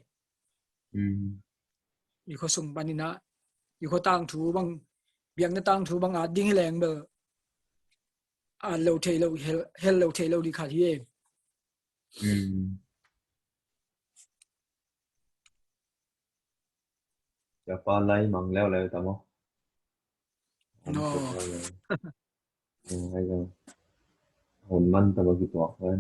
I khuasung panin ah, i khua tangthu bang, biakna tangthu bang at ding hi leng bel at lo thei lo, hel, hel lo thei lo ding khat hi e. Siapa lai mang leuleu ta maw? Om leuleu. Hun man tawh a kituak pen.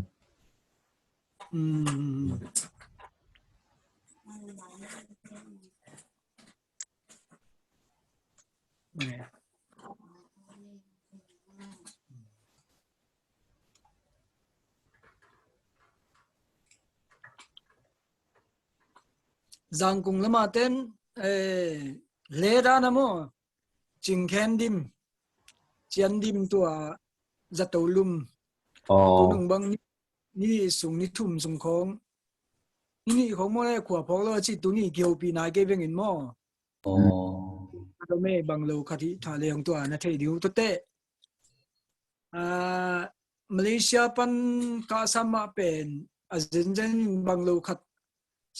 Zangkung lama ten, eh, hle dan a maw? Cingkhen dim, cian dim tua zato lum. Tunung bang ni, ni sung, ni thum sung khong. Ni ni khong maw le khua phawk lo a ci, tuni kihopi nai kei vengin maw? Aw. Ato me bang lo khat hi tha leng tua na thei diu tua teh. Ah, Malaysia pan ka sam ah pen a zenzen bang lo khat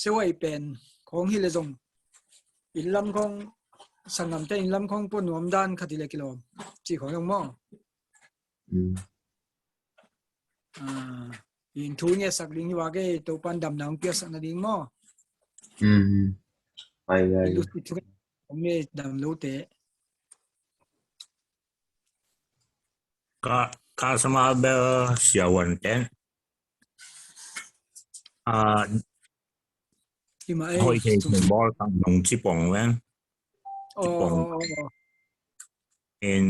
siawai pen khong hi le zong inn lam khong, sanggamte inn lam khong pua nuam dan khat hi le kilawm ci khong zong maw? In thu ngetsak ding hi vak e, Topan damna hong piaksak nading maw? Ai, ai. Ilu si thu nge dam lote. Ka, ka sama bel siawan ten. Ah, hoih thei sung bawl sang nong cipong ven. Cipong. In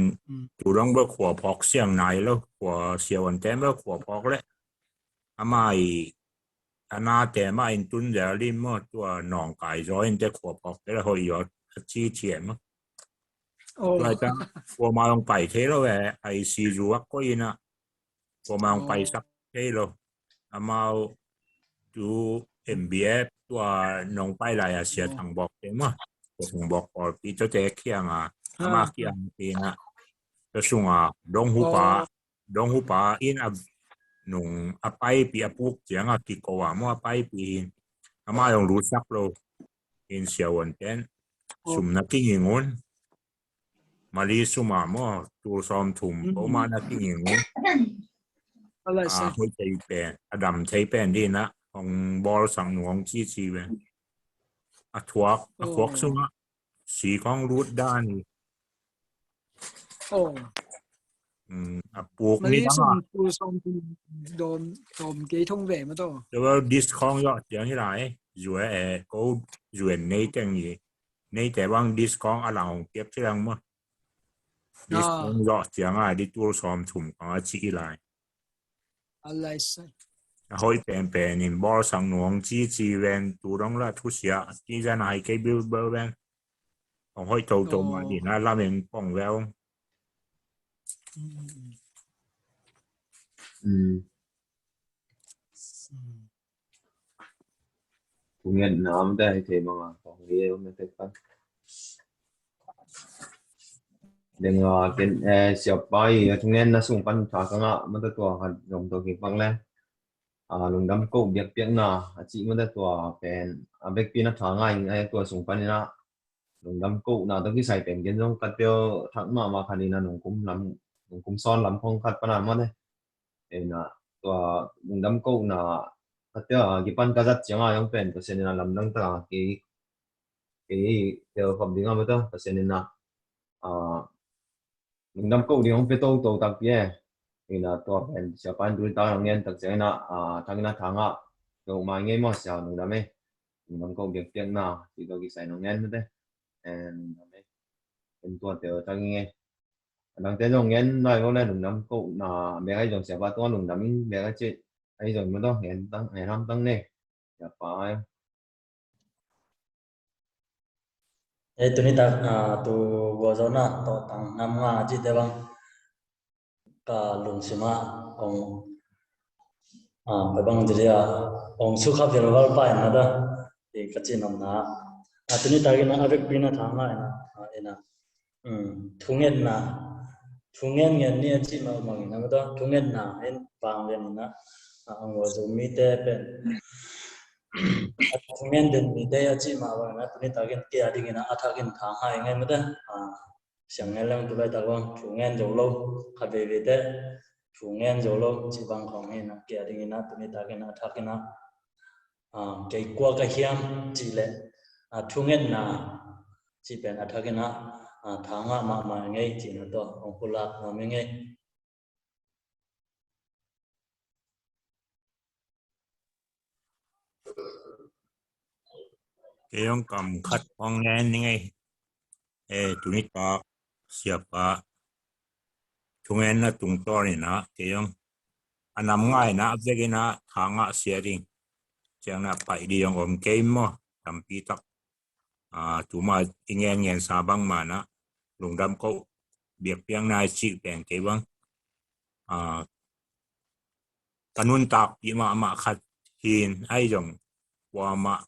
tu dong bel khua phawk siang nai lo, khua siawan ten bel khua phawk le. Amah i, a nate amah in tun zel in maw, tua nawngkai zaw in te khua phawk te le hoih zaw a ci thiam maw. Tua i ta, kuamah hong pai thei lo e, a i si zuak koih in a, kuamah hong paisak thei lo. Amau tu M B F tua nong pai lai a sia thang bawk te maw. Tua thang bawk pawlpi tua te kiang a, amah kiang pi in a, tua sung a dong hupa, dong hupa in a nung a paipi a puk ciang a kiko a maw a paipi in. Amah zong lutsak lo in siawan ten. Sum na kinging un. Mali sum a maw tul sawm thum ko mah na kinging un. A hoih thei pen, a dam thei pen ding in a hong bawl sang nung hong cici ven. A thuak, a thuak sung a si kong lut dan hi. A puk ni dang a. Mali sum tul sawm thum dawm, dawm kei thong ve maw taw. Tua bel discount zawh ciang hi lai. Zua e ko zuen nei teng hi. Neite bang discount a lang hong piak ci lang maw. Discount zawh ciang a di tul sawm thum kang a ci hi lai. A lai sai. A hoih penpen in bawl sang nung hong cici ven tu dong la thusia. Ci zan a hai kei bilbel ven. Hong hoih toto mah ding a lam in pong vel. Thungetna om te hi thei bang a kong hi om na tek pan. Deng a ken siapa i a thungetna sung pan tha ka ngah mata tua khat zong tua kik pak le. A lungdam koh biakpiakna a cih mata tua pen a bekpi na tha ngai ngai tua sung pan in a lungdam kohna tawh kisai pen ken zong khat peuh thak mahmah khat in a nungkum lam, nungkum sawn lam khong khat pan a mawh ne. Ina tua lungdam kohna khat peuh a kipan ka zat ciang a zong pen Pasian in a lamdang tak a kei, kei tel khop ding a mawh ta Pasian in a, a, lungdam koh ding hong pia toto takpi e. Ina tua pen siapa in tuni tak nong ngen tak ciang ina, a, thak ina thang a, tua mai ngei maw sia lungdam e. Lungdam koh biakpiakna cih tawh kisai nong ngen mate. Lungdam e. En tua teo tak ing e. Adangte zong ngen nai maw le lungdam kohna bek ahi zong siapa tua lungdam ing bek ahi cih ahi zong maw tawh ngen tang, ngen ham tang ne. Siapa e. Eh, tuni tak, ah, tu gua zona to tang nam nga cihte bang. lungsim ah hong, ah, bang dili ah hong sukha velval pah in na da, i ka cih nopna. Ah, tuni takin ah a vekpi in ah tha ngah in ah, ah, in ah, um, thungetna, thungen ngen ni a cih mah bangin ah, mata thungetna in vanglian in ah, ah, hong ua Zomite pen thungen den mite a cih mah bangin ah, tuni takin kei a dingin ah a thakin tha ngah ing ei, mata, ah, siang ngen leng tu laitak bang thungen zo lo, khat veivei te thungen zo lo cih bang khawng hi in ah, kei a dingin ah tuni takin ah a thakin ah, ah, kei kua ka hiam cih leh, ah, thungetna cih pen a thakin ah, ah, tha ngah mahmah ing ei cih na tawh hong pulak nuam ing ei. Kei zong kam khat hong ngen ning ei. Eh, tuni tak siapa thungetna tungtawn in ah kei zong a nam ngai in ah a vek in ah tha ngah sia ding ciang na paih ding zong om kei maw, tampi tak. Ah, tuma i ngen ngen sa bang mah in ah lungdam koh biakpiakna i cih pen kei bang, ah, ka nuntakpih mahmah khat hi in, ahi zong kuamah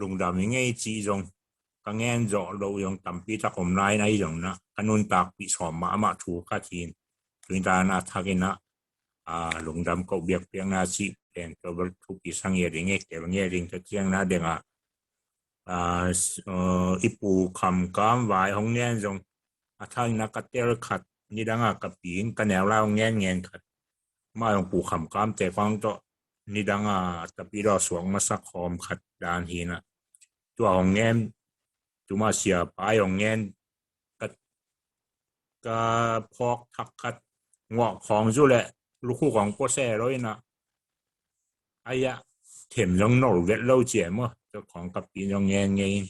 lungdam ing ei cih zong ka ngen zawh loh zong tampi tak om lai in, ahi zong in ah ka nuntakpih sawm mahmah thu khat hi in. Tuni takin ah a thakin ah, ah, lungdam koh biakpiakna cih pen tua bel thupi sa ngiat ing ei, kei bel ngiat ing ka ciang na deng ah, ah, s-, ah, i Pu Kham Kam vai hong ngen zong a thakin ah ka tel khat, nidang ah ka pi in ka neu lai hong ngen ngen khat. Mah zong Pu Kham Kamte kong tawh nidang ah tapidaw suak masa khawm khat dan hi in ah, tua hong ngen, tuma siapa hong ngen ka, ka phawk thak khat, nguah khawng zu leh lukhuk khawng pua se lo in ah, ahi ah them zong nol vet lo ci e maw, tua khawng ka pi in zong ngen ngen in.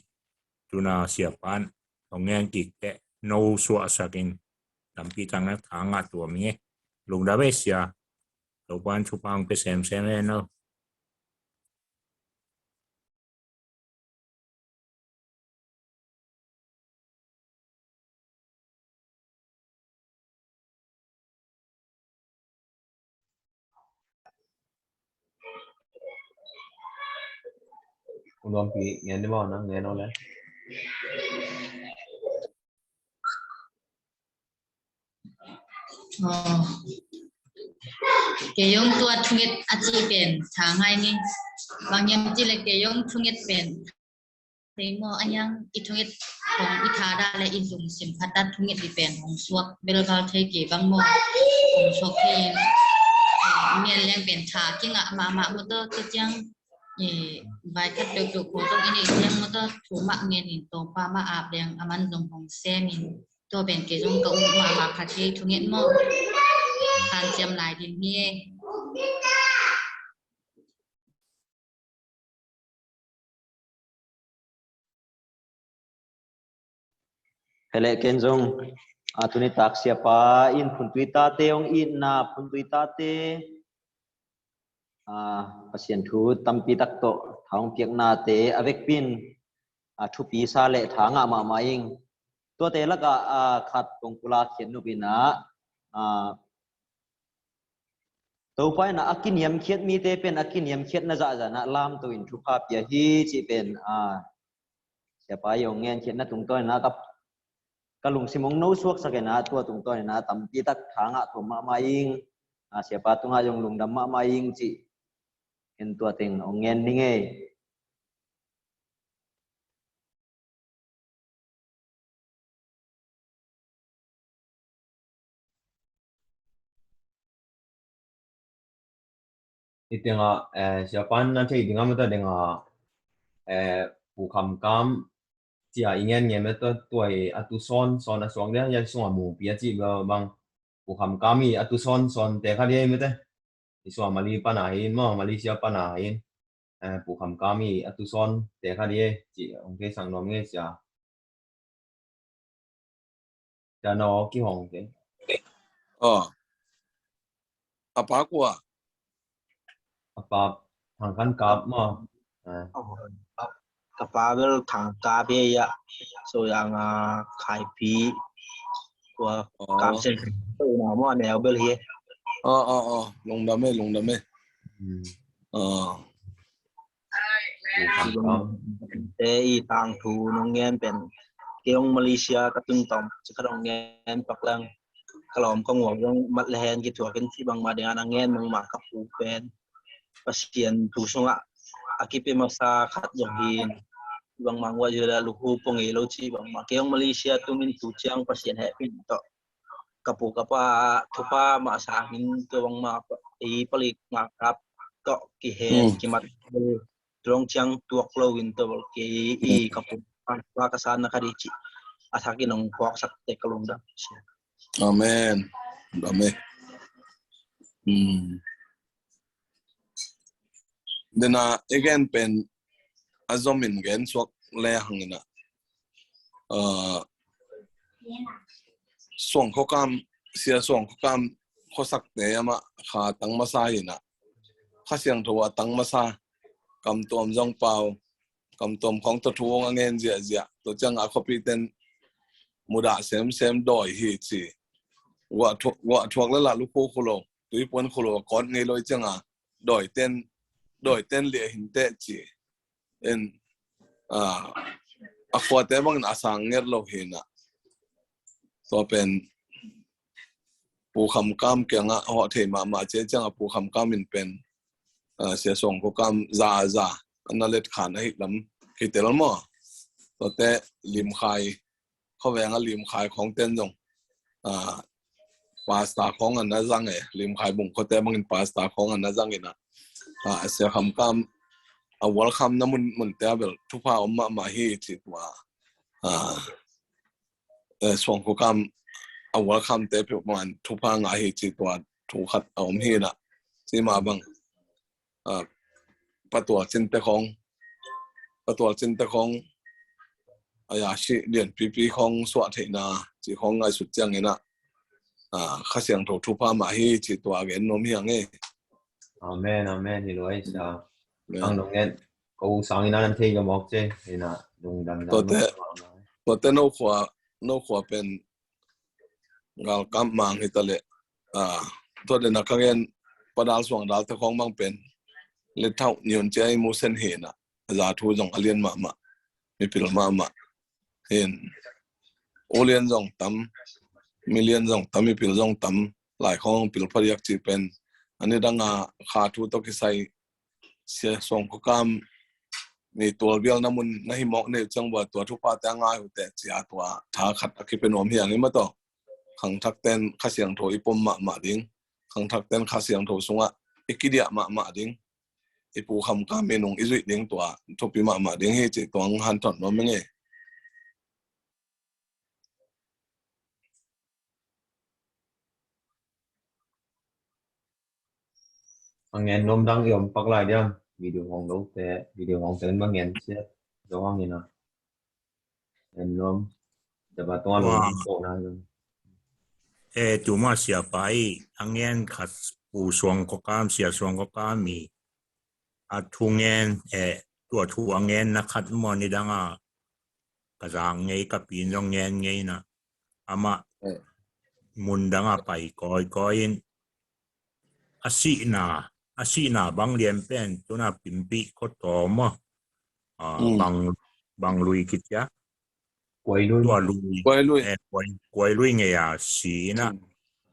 Tuna siapa in hong ngen kik teh no suahsak in, tampi tak na tha ngah tuam ing ei. Lungdam ei sia. Topa'n thupha hong pia semsem hen aw. U Nuampi ngen ni maw, nang ngen aw le. Aw. Kei zong tua thunget a cih pen tha ngah ing ei. Bang hiam cih leh kei zong thunget pen thei maw, a hiang i thunget khawng i tha dah leh i lungsim khat ah thunget i pen hong suak velval thei kei bang maw, hong suak thei in, eh, ngen leng pen tha kingah mahmah maw, tua, tua ciang, eh, vai khat peuhpeuh khawng tawh i neih ciang maw, tua thu mah ngen in, Topa mah ap leng a man zong hong sem in. Tua pen kei zong ka ut mahmah khat hi, thunget maw. Hanciam lai ding hi e. Hi leh ken zong, a, tuni tak siapa in Phuntui tate hong itna, Phuntui tate, a, Pasian thu tampi tak tawh tha hong piaknate a vekpi in, a, thupi sa leh tha ngah mahmah ing. Tuate lakah, a, khat kong pulak khiat nuam in ah, a, Topa in ah a kiniamkhiat mite pen a kiniamkhiatna zahzah in ah lamto in thupha pia hi cih pen, a, siapa i hong ngenkhiatna tungtawn in ah ka, ka lungsim hong no suaksak in ah, tua tungtawn in ah tampi tak tha ngah tuam mahmah ing, a, siapa tungah zong lungdam mahmah ing cih in tua teng hong ngen ning ei. Hi tengah, eh, siapa in na thei ding a mata ding a, eh, Pu Kham Kam cia i ngen ngen mata tua hi a tu sawn, sawn a suak dia, ya sung a mupi a ci ba bang Pu Kham Kam hi a tu sawn, sawn te kha dia mata. I sung a Mali pana hi, ma Malaysia pana hi. Eh, Pu Kham Kam hi a tu sawn te kha dia, ci hong thei sang nuam nge cia. Cia no ki hong te. Oh. A pa kua? A pa Thang Khan Kap ma. Eh. Oh. A, a pa bel Thang Kap hi ya. So yang a khai pi. Tua kamsiat na maw, a neu bel hi. Aw, aw, aw, lungdam e, lungdam e. Aw. Te i tangthu nong ngen pen, kei hong Malaysia ka tun tawm ci ka dong ngen pak leng, ka lawm ka nguak zong mat le hen kithuak in ci bangmah ding a na ngen bangmah ka pu pen Pasian thu sungah a kipia masa khat zong hi in, bangmah nguah zia lukhu pua ngei lo ci bangmah. Kei hong Malaysia tung in tu ciang Pasian hehpih tawh ka pu ka pa thupha mah sang in tua bangmah ei palik ngakap tawh kihen kimat. Tulong ciang tuak lo in tua bel kei i ka pu pa ka san na ka di ci a thak in hong phawksak te ka lungdam. Amen. Amen. Dena i gen pen a zom in gen suak le hang ina, Suang Khua Kam, Sia Suang Khua Kam khuasakte amah kha tang masa ina, Kha Siangtho a tang masa, kamtuam zong pau, kamtuam khawng tawh thu hong a ngen ziahziah, tua ciang a khuapi ten mudah semsem dawi hi ci. Guah thuak le lah lukhu khu lo, tuipuan khu lo a kawt ngei lo i cianga dawiten, dawiten liah hinteh ci. In a khuate bangin a sang nget lo hi ina, tua pen Pu Kham Kam kiangah hawh thei mahmah ci a cianga Pu Kham Kam in pen Sia Suang Khua Kam za a za ana let khan ahi lam kitel maw? Tuate Limkhai khuaveng a Limkhai khawng ten zong pasta khawng ana zang e, Limkhai bung khuate bangin pasta khawng ana zang ina, Sia Kham Kam a welcome na mun, munte a bel thupha om mahmah hi ci tua. Suang Khua Kam a welcome te peuhmah in thupha ngah hi ci tua thu khat a om hi ina, ci mah bang Patual Cinte khawng, Patual Cinte khawng a ya si lianpipi khawng suah theihna ci khawng ngaihsut ciang ina, Kha Siangtho thupha mah hi ci tua gen nuam hi ang e. Amen, amen. Hi lo ai sa. Ang dong ngen ko sang ina nan thei ka mawk ce ina, lungdam dam. Tuate no khua, no khua pen galkap mang hi ta leh, tua dena ka ngen Padal Suang Dal te khawng bang pen le thauh niun cia i mu sen hi ina, a za thu zong a lian mahmah, mipil mahmah. Hin u lian zong tam, mi lian zong tam, mipil zong tam, lai khawng pil phadiak ci pen a ni danga kha thu tawh kisai Sia Suang Khua Kam mi tualbialna mun na hi mawk neih ciang bua tua thuphate a ngai uh teh cia tua tha khat a kipia nuam hi ang i ma tawh. Khangthak ten Kha Siangtho i pom mahmah ding, khangthak ten Kha Siangtho sungah i kidiah mahmah ding, i Pu Kham Kam i nung i zuih ding tua thupi mahmah ding hi ci tuang hanthon nuam ing e. A ngen nuam dang i om pak lai diam? Video hong lo te, video hong te ma ngen siat zong ang ina. Ngen nuam. Daba tua lo ko na zong. E, tuma siapa i a ngen khat Pu Suang Khua Kam, Sia Suang Khua Kam i a thu ngen, e, tua thu a ngen na khat maw ni danga ka zak ngei, ka pin zong ngen ngei na. Amah mun danga pai kawikawi in a sihna, a sihna bang lian pen tuna Pimpih khua tawm maw, a, bang, bang lui kicia. Kuai lui. Tua lui. Kuai lui. E, kuai, kuai lui ngei a si ina.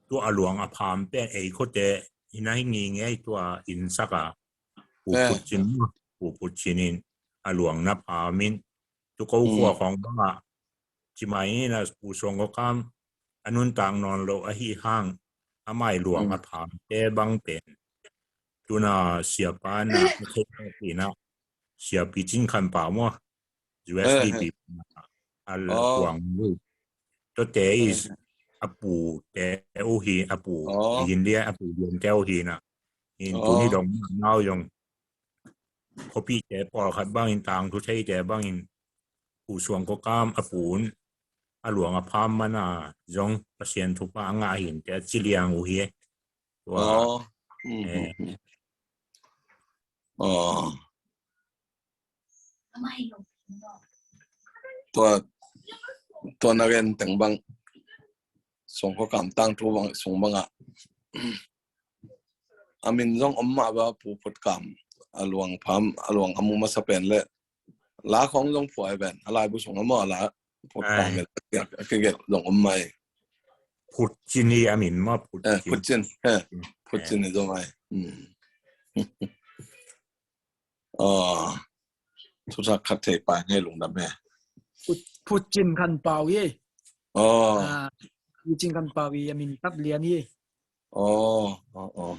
Tua a luang a pham pen ei khuate ina hi ngingei tua inn saka Pu Put Cin, Pu Put Cin in a luang na pham in, tu ko khua khawng bangah cimai ina Pu Suang Khua Kam a nuntak nawn lo ahi hang, amai luang a phamte bang pen tuna siapa na a thei ina Siapi Cin Khan Pau maw, U S D P a luang lo. Tuate i a pu te uh hi, a pu, a yin lia a pu lian te uh hi na. In tuni dong nau zong khuapite pawlkhat bangin, tangthu theite bangin, Pu Suang Khua Kam a pu un a luang a pham mana zong Pasian thupha a ngah hinte a ci liang uh hi. Tua. Tua, tua na gen teng bang Suangkua Kam tangthu bang sung bangah a min zong om mah ba, Pu Phutkam, a luang pham, a luang a mu masa pen le la khawng zong phuai pen a laibu sung a maw, la Phutkam a kigelh zong om mai. Phutcin hi a min maw, Phutcin. Phutcin hi zong ai. Aw, thuthak khat thei pai ngei, lungdam e. Phutcin Khan Pau hi. Aw. Phutcin Khan Pau hi, a min tat lian hi. Aw, aw, aw.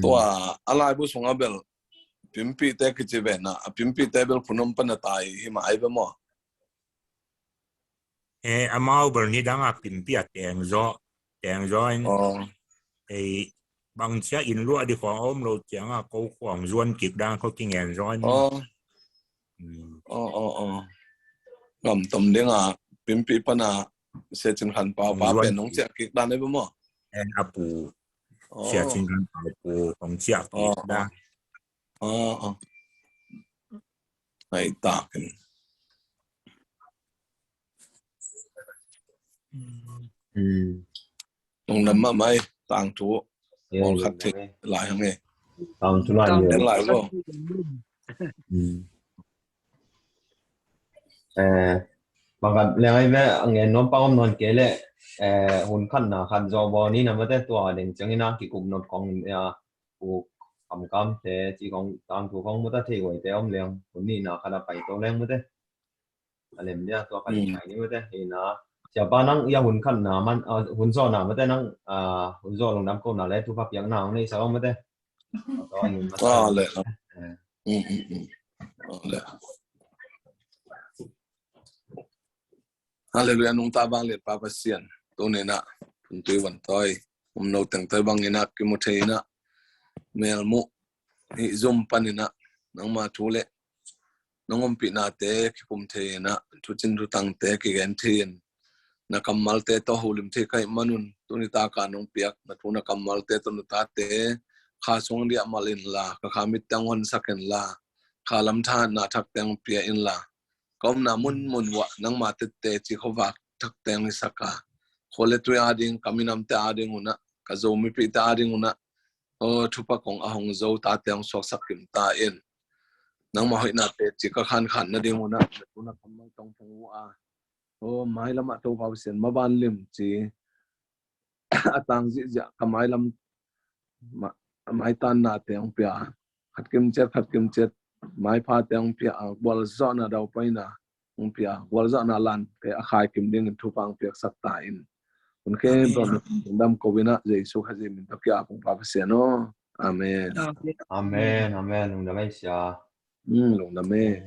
Tua a laibu sungah bel Pimpite kici ve na, a Pimpite bel phunom pan a tai hi mah ai ve maw? E, amau bel nidang a Pimpi a tengzaw, tengzaw in. Ei, bangcia inn luah di khawng a om lo ciangah ko khawng zuan kik dan khawng kingen zaw in. Aw, aw, aw. Gamtom dingah Pimpi pana Sia Cin Khan Pau pa pen nong ciah kik dan ai ve maw? En a pu. Sia Cin Khan Pau pu hong ciah kik dan. Aw, aw. Ai takin. Lungdam mahmah ei, tangthu. Pawl khat thei lai hang ei. Tangthu lai. Tangthu lai lo. Eh, bangkhat leng ai ve, a ngen nuam pang om nawn kei leh, eh, hun khatna khat zawh bawl ni na mate, tua ding ciangin a kikup nop kong, eh, pu Kamkam te ci kong, tangthu kong mate, thei guai te om leng hun nihna khat a pai to leng mate. A lem dia tua khat pai ni mate. Ina, siapa nang ia hun khatna man, ah, hun zawhna mate nang, ah, hun zawh lungdam kohna le thupha piakna hong nei sa ong mate. Aw le. Halleluiah, nungta vangliat Pa Pasian. Tuni inah puntui vantawi, umno tengtawi bangin ah kimu thei inah, melmuh hih Zoom panin ah nangma thu le nong ompihnate kikum thei inah, thucin thutangte kigen thei in, na kammalte tawh holim thei ka hih manun, tuni taka nong piak na thu na kammalte tawh na tate kha sung diah mal inla, ka kha mitte hong honsak inla, kha lam thahatna thakte hong pia inla, ka omna munmun uah nangma tette ci khuavak thakte hong hisak a, khua le tui ading, ka minamte ading unah, ka Zomipihte ading unah, aw, thupha kong a hong zo tate hong suaksak kim ta in. Nangma hoihnate ci ka khankhan nading unah na thu na kammal tawh hong thang uh a, aw, mailamah Topa Pasian maban lim ci a tang zihziah ka mailam, ma-, maitannate hong pia, khat kimciat khat kimciat maiphate hong pia a, gualzawhna daupaina hong pia, gualzawhna lante a khai kim dingin thupha hong piaksak ta in. Hun khe dam ko inah Jesu Khazih min tawh ki-ap ung Pa Pasian aw. Amen. Amen, amen. Lungdam ei sia. Lungdam ei.